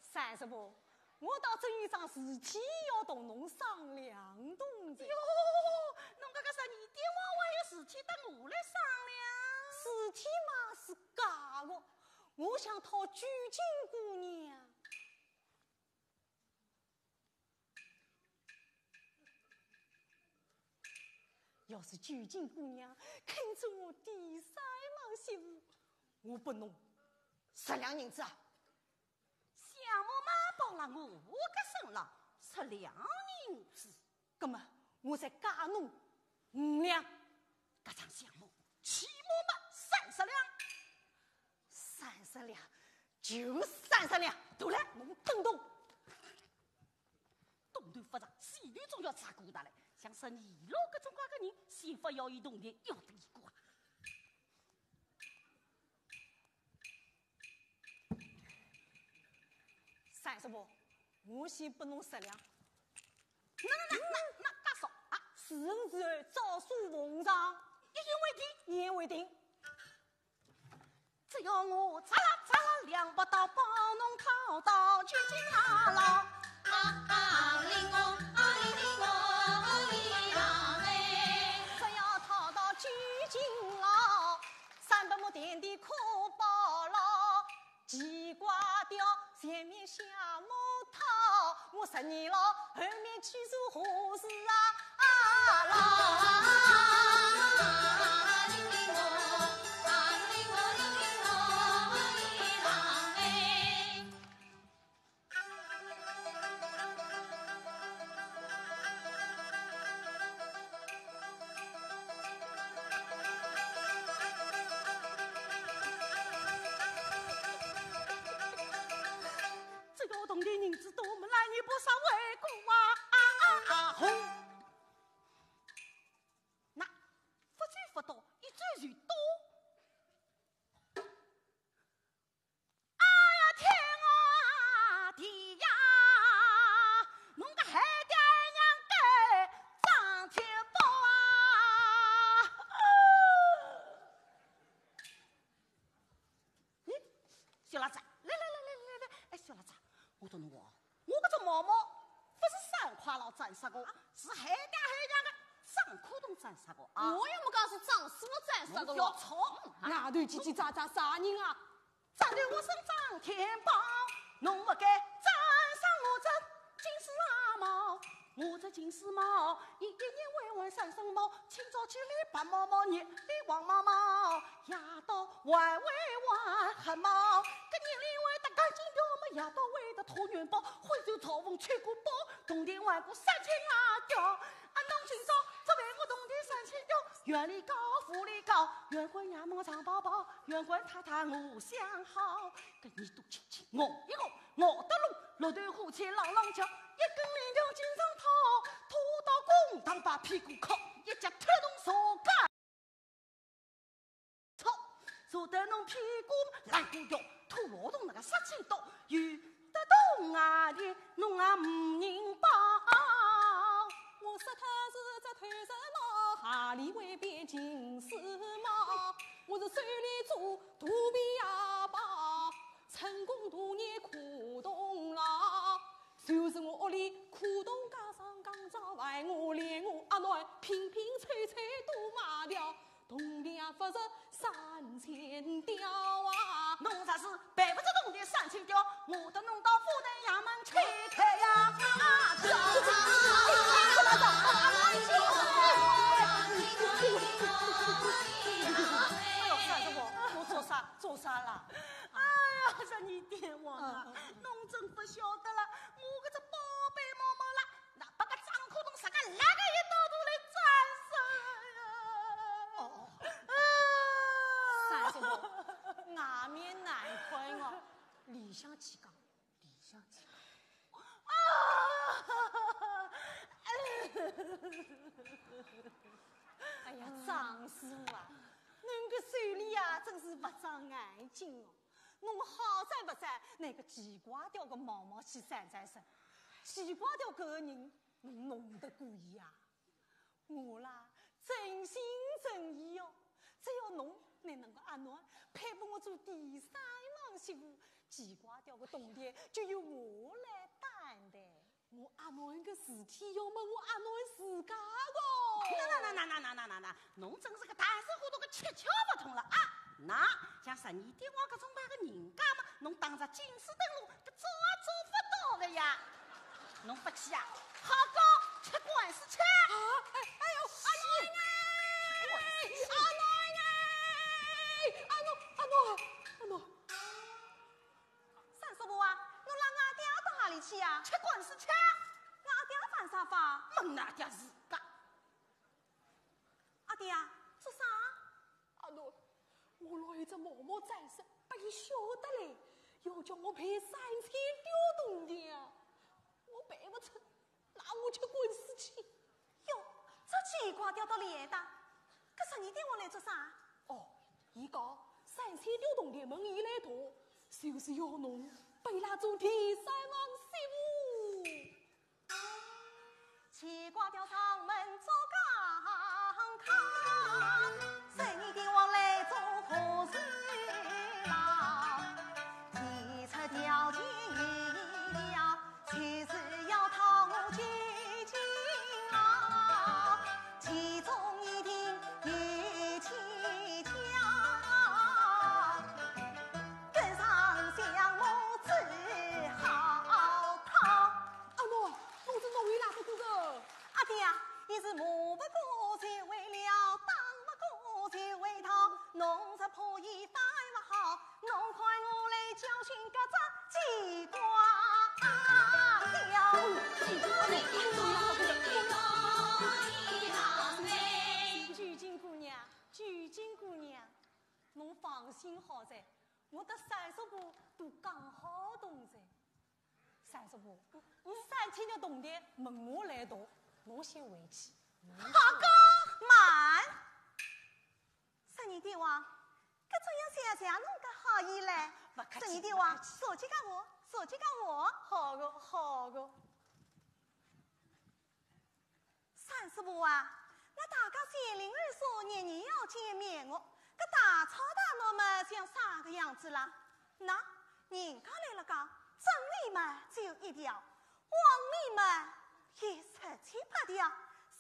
三叔母，我倒真有桩事体要同侬商量动哉。哟，侬搿个十二点王还有事体搭我来商量？事体嘛是假个，我想讨九斤姑娘。 要是九斤姑娘肯做我第三房媳妇，我拨侬十两银子啊。相貌嘛包了我个身浪，十两银子。葛么，我再加侬五两。搿张相貌，起码嘛三十两。三十两，就三十两。对了，侬动动。 动头发着，前头总要插过大来，像是你老搿种介个人，先勿要伊动的，要得一个啊。三叔母，我先拨侬十两。那那那那那介少啊？事成之后，照数奉上。一言为定。一言为定。 只要我扎啦扎啦两把刀，帮侬讨到九斤啊老。啊啊哩哦，啊哩哩哦，哩啦嘞。只要讨到九斤老，三百亩田地可包牢。奇怪调前面下木桃，我十二老后面去做何事啊？啊啦！ 这个铜钿银子多么来，你不少为过啊！啊啊啊！吼！那，勿走勿到，一走就到。 哎呀，天啊，地呀，侬个海爹娘个张天宝啊！咦，小老子，来来来来来来，哎，小老子，我同侬讲，毛毛勿是三块老斩杀个，是害爹害娘个张科同斩杀个啊。我又没讲是张师傅斩杀个咯。侬覅吵，外头叽叽喳喳啥人啊？斩头我身张天豹，侬勿该斩杀我只金丝猫。我只金丝猫，一一年会换三声毛，清早起来白毛毛，日里黄毛毛，夜到还会还黑毛。搿日里会得干净条么，夜到会得脱元宝，会走草风吹过包，铜钿还过三千外吊。啊，侬今朝只为我铜钿三千吊，院里告，府里告，院官衙门上报报，院官太太我相好。搿耳朵轻轻，我一个，我得路，绿豆火车朗朗叫，一根链条金上套，拖到公堂把屁股敲，一脚踢动手架。 操！坐得侬屁股烂骨头，拖老动那个杀气刀，有得动啊的侬啊无人帮。我说他是只头人毛，哪里会变金丝猫？我是手里做肚皮也包，成功大业苦动劳。就是我屋里苦动家上刚早，害我连我阿囡拼拼凑凑都卖掉。 铜钿也勿值三千吊啊！侬若是赔勿出铜钿三千吊，我得侬到府衙门去开呀！哎呦，三叔婆，我做啥做啥啦？哎呀，十二点王啊，嗯嗯嗯。侬真勿晓得了，我搿只宝贝毛毛啦， 那拨个张科同啥个辣个一道都来斩杀呀！哦，哦。啊！三叔婆，外面难看哦，里向去讲，里向去讲。啊！哎呀，张师傅啊，侬个手里啊，真是勿长眼睛哦。 侬好哉勿哉，拿个奇怪调个毛毛去斩斩杀，奇怪调搿个人侬弄得过伊啊？我啦，真心真意哦，只要侬拿侬个阿囡配拨我做第三房媳妇，奇怪调个铜钿就由我来担待。 我阿囡个事体要问我阿囡自家个。那那那那那那那那那，侬真是个大事糊涂个七窍勿通了啊！那像十二点王搿种般个人家嘛，侬当着金丝灯笼，搿做也做勿到个呀。侬勿去啊？好高，吃官司去。啊，哎，哎呦，阿囡哎，阿囡哎，阿囡，阿囡，阿囡。 三叔婆啊，侬拉我爹到哪里去呀？吃官司去。我爹犯啥法？问㑚爹自家。阿爹啊，做啥？阿囡，我拿一只毛毛斩杀，拨伊晓得嘞，要叫我赔三千吊铜钿啊，我赔勿出。 那我吃官司去。哟，这奇怪调到里来的，搿十二点王来做啥？哦，伊讲三千吊铜钿问伊来讨，就是要侬拨伊拉做第三房媳妇。奇怪调上门做讲客，十二点王来做和事佬，提出条件一条， 就是要讨我进京啊，其中一定有蹊跷，跟上相貌只好讨。阿囡，侬是哪位来个哥哥？阿爹啊，伊是骂勿过就会了，打勿过就会逃，侬若怕伊打勿好， 侬看我来教训搿只奇怪调。九斤姑娘，九斤姑娘，侬放心好哉，我搭三叔婆都讲好懂哉。三叔婆，三千两铜钿问我来讨，侬先回去。好个，慢！ 十二点王，搿种样想想侬个好意嘞。勿客气，十二点王，勿客气。坐起讲话，坐起讲话。好个，好个。三叔婆啊，那大家闲话少说，日日要见面哦。搿大吵大闹嘛，像啥个样子啦？那人家来了讲，真理嘛，只有一条，黄鹂嘛，也十七八条。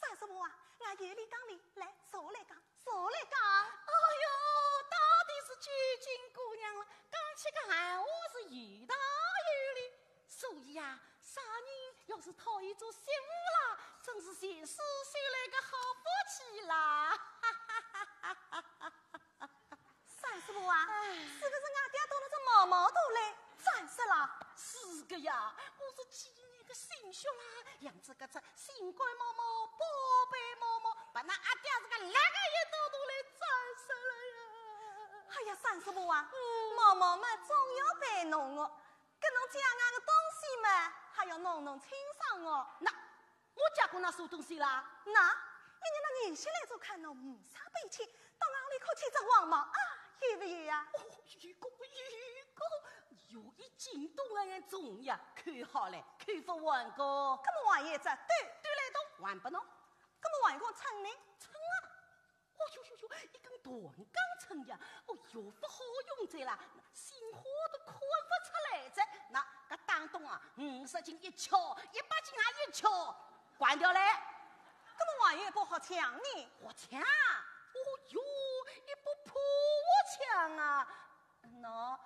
三叔婆啊，俺有理讲理，来，坐下来讲，坐下来讲。哎哟，到底是究竟姑娘了，讲起个闲话是有道有理。所以啊，啥人要是讨一做媳妇啦，真是前世修来个好福气啦。三叔婆啊，哎。是不是俺爹到了这毛毛头来，斩杀了？是个呀，我是气你个心血啦，养仔搿只心肝毛毛、宝贝毛毛，把那阿爹这个那个也到头来斩杀了呀。哎呀，三叔婆啊，嗯。毛毛嘛总要陪侬哦，搿侬借俺个东西嘛，还要弄弄清爽哦。那 我借过㑚啥东西啦？那，一日那人些来做看侬，没啥本钱，到俺屋里去借只黄毛啊，有没有呀？哦，有个，有个，有一斤多来重呀，扣好嘞，扣不还个。搿么还有一只，对，对来动，还不侬。搿么还有个秤呢？秤啊，哦哟哟哟，一根断钢秤呀，哦哟，不好用哉啦，心花都看不出来哉。那个当中啊，五十斤一敲，一百斤啊一敲，关掉嘞。搿么还有一把好枪呢？好枪啊？哦哟，一把破枪啊！喏，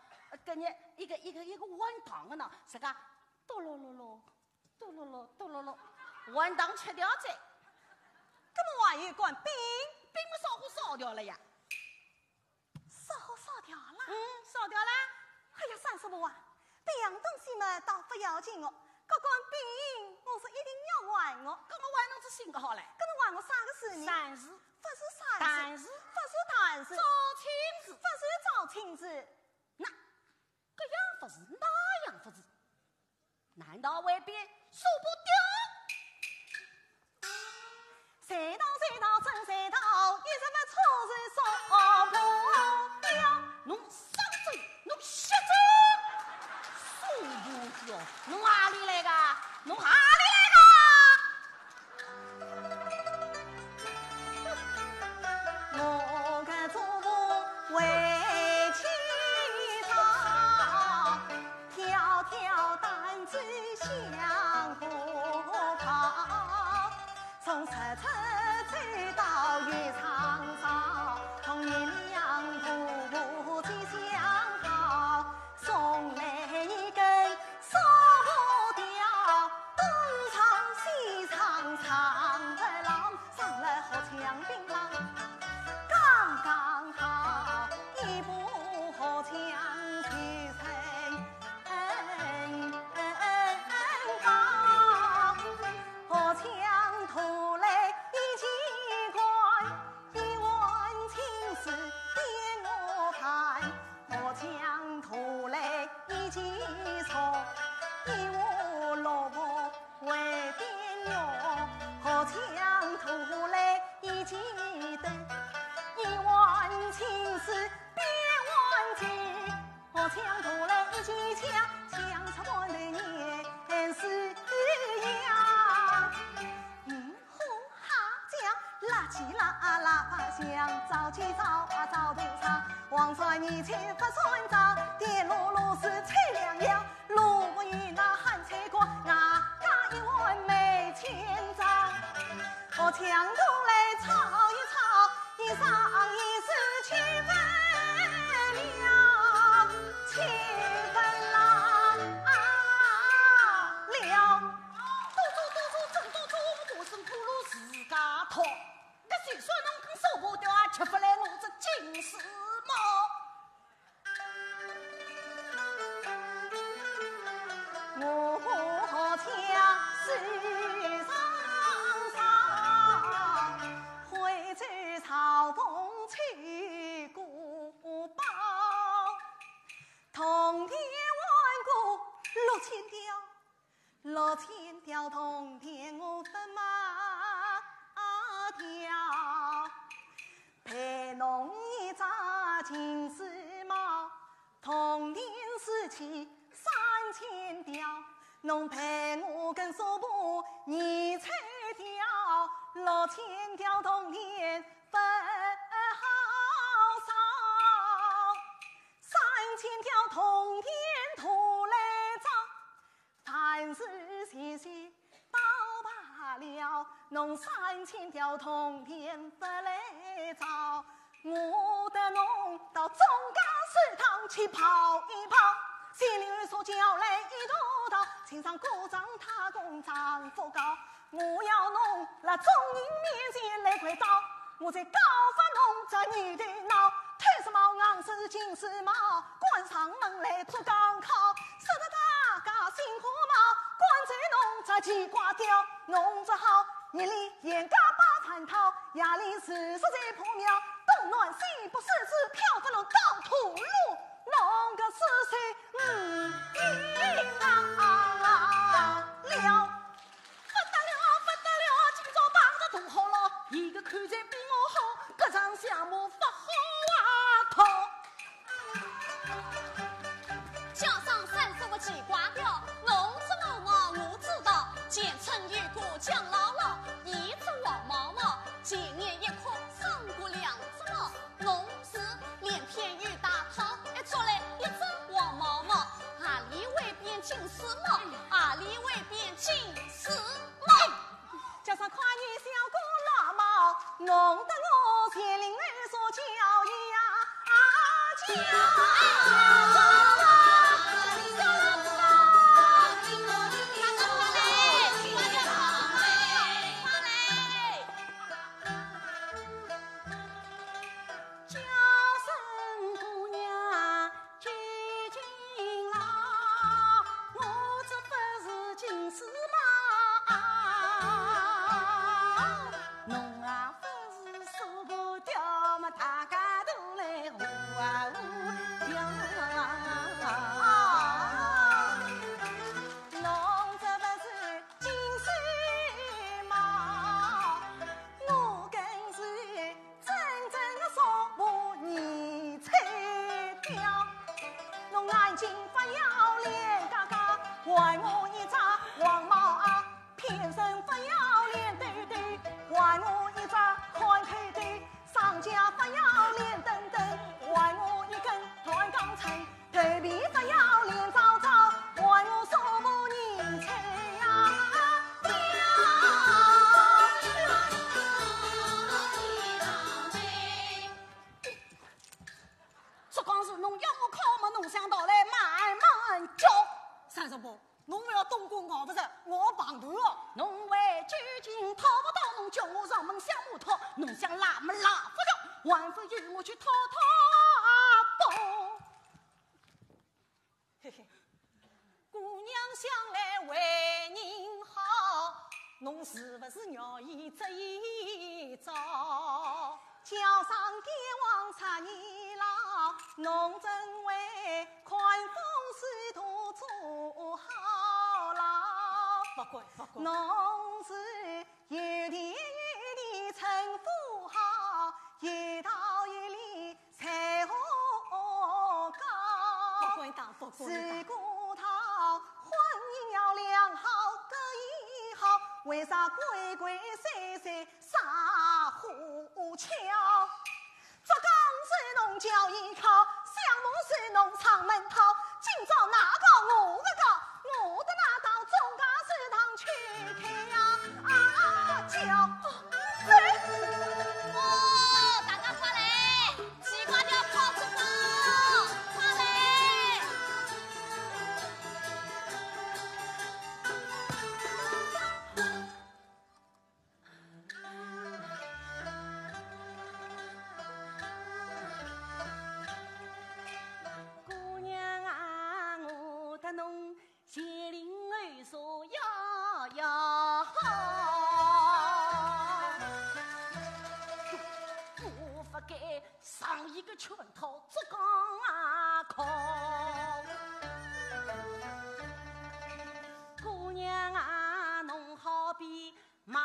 跟你一个一个一个碗汤啊喏，这个哆啰啰啰，哆啰啰，哆啰啰，碗汤吃掉哉。搿么还有一罐冰？冰么烧火烧掉了呀。 烧好烧掉了？嗯，烧掉了。哎呀，三叔婆啊，别样东西嘛倒不要紧哦，搿罐冰我是一定要还哦。搿么还侬只新个好嘞。搿么还我啥个事呢？善事。不是善事，但是，不是但是，招亲事。不是招亲事。那，搿样不是，那样不是。 难道未必说不掉？谁道谁道真谁道，一直不错是说不掉。侬上嘴，侬下嘴，说不掉，侬哪里来个？侬哪里来个？ 我个祖父为妻道，挑挑担子向河跑，从十七岁到月长潮，同鸳鸯婆婆最相好。 送来一根说不掉，东唱西唱唱不牢，上了河墙顶浪，刚刚好，一把河墙提升高，河墙拖来一记关， 一碗清水变我饭，河墙拖来一记菜，一碗萝卜会变肉，河墙拖来一记豆，一碗清水变碗酒，河墙拖来一记枪，枪插满头年是呀。嗯， 呼哈讲，拉起啦啦吧响，早起早啊早头唱，黄山一切不算账，甜糯糯是脆亮亮，萝卜与那咸菜瓜，外加一碗梅乾汤。河墙拖来炒一炒，一上一是七分了，七分了。 多做多做，真多做，我身不如自家讨。搿就算侬肯说不掉啊，吃不来我这金丝猫。我家世上少，徽州朝奉吹鼓包，铜钿换过六千条。 六千条铜钿我勿卖掉，赔侬一只金丝猫，铜钿是起三千条，侬赔我根须布二千条，六千条铜钿勿好少，三千条铜钿拖来账。 凡事先侬三千条铜钿勿来找，我搭侬到中间市场去跑一跑。千里所叫来一道道，青山古镇太空丈夫高。我要侬辣众人面前来跪倒，我再教发侬只二头脑，脱丝帽硬丝紧丝帽，关上门来做港口，说得大家心花冒，关照侬只奇怪调，侬只好 日里严家把船讨，夜里住宿在破庙，东南西北四处漂，勿能到土路，侬个死罪，嗯，应当了。不得了，不得了，今朝碰着大好了，伊个口才比我好，搿场相骂勿好啊，讨。 叫声三叔个奇怪调，侬是我我我知道，前村有个姜老老，一只黄毛毛，前年一哭生过两只毛，侬是连篇又大套，一捉来一只黄毛毛，阿里会变金丝猫，阿里会变金丝猫。 叫声快点小哥老毛，弄得我前领后说叫呀啊叫。叫声姑娘 究竟啦，我这不是金丝猫，侬啊不是说不掉嘛，大家都来呼啊呼叫啊。侬这不是金丝猫，我更是 真正的说不你吹掉。侬眼睛发要脸嘎嘎，还我一只黄毛啊；偏生发要脸兜兜，还我一只看透透；商家发要脸墩墩，还我一根断钢钳。 头皮发要脸糟糟，还我说不人吹呀。这刚是侬要我靠么，侬想到来慢慢叫。三叔婆，侬勿要东顾我勿着，我碰头哦。侬为究竟讨勿到，侬叫我上门相骂讨，侬想赖么赖勿掉，还不如我去讨讨吧。 嘿嘿，姑娘想来为人好，侬是不是愿意这一遭？叫声阎王杀你老，侬真会看风水图做好了。不敢，不敢。侬是有田有地称呼好，有道有理 才华高。不敢当，不敢当。如果讨婚姻要良好个也好，为啥鬼鬼祟祟啥花巧？竹杠是侬脚一靠，香木是侬上门讨，今朝哪个我个告，我的那道中家市场去看呀，啊，叫。 哦，大家快来，西瓜条烤出锅，快来！姑娘啊，我搭侬 前领后说要要好，我不该上一个圈套这刚啊靠。姑娘啊，侬好比 卖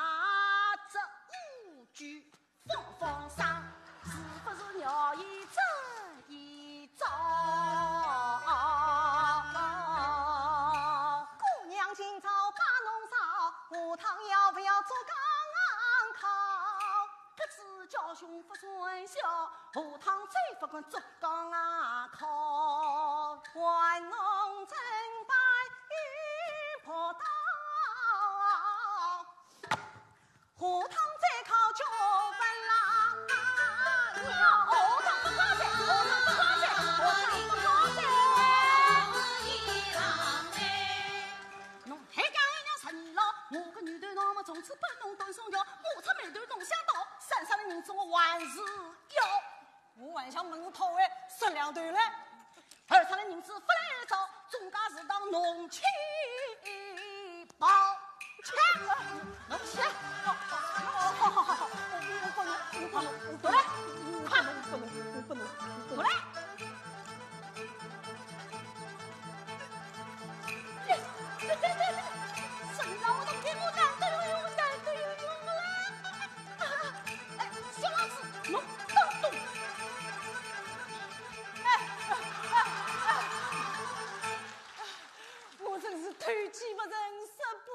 只乌龟放放生，是不是鸟一只一只？姑娘今朝把侬烧，下趟要不要做刚刚考？不知叫凶不算小，下趟再不敢做刚刚考。还侬真白玉葡萄。是要。我还想问是讨回十两头来。二十两银子勿来找，总价是当侬去报。去，侬去。好，好，好，好，好，我，我不能，我不能，我不能，我不能，我不能，我不能，我不能。过来。谁让我都给我打，都有用，打，都有用了。 哎，小王子，侬当懂。哎，哎，哎，哎，我真是偷鸡不成蚀把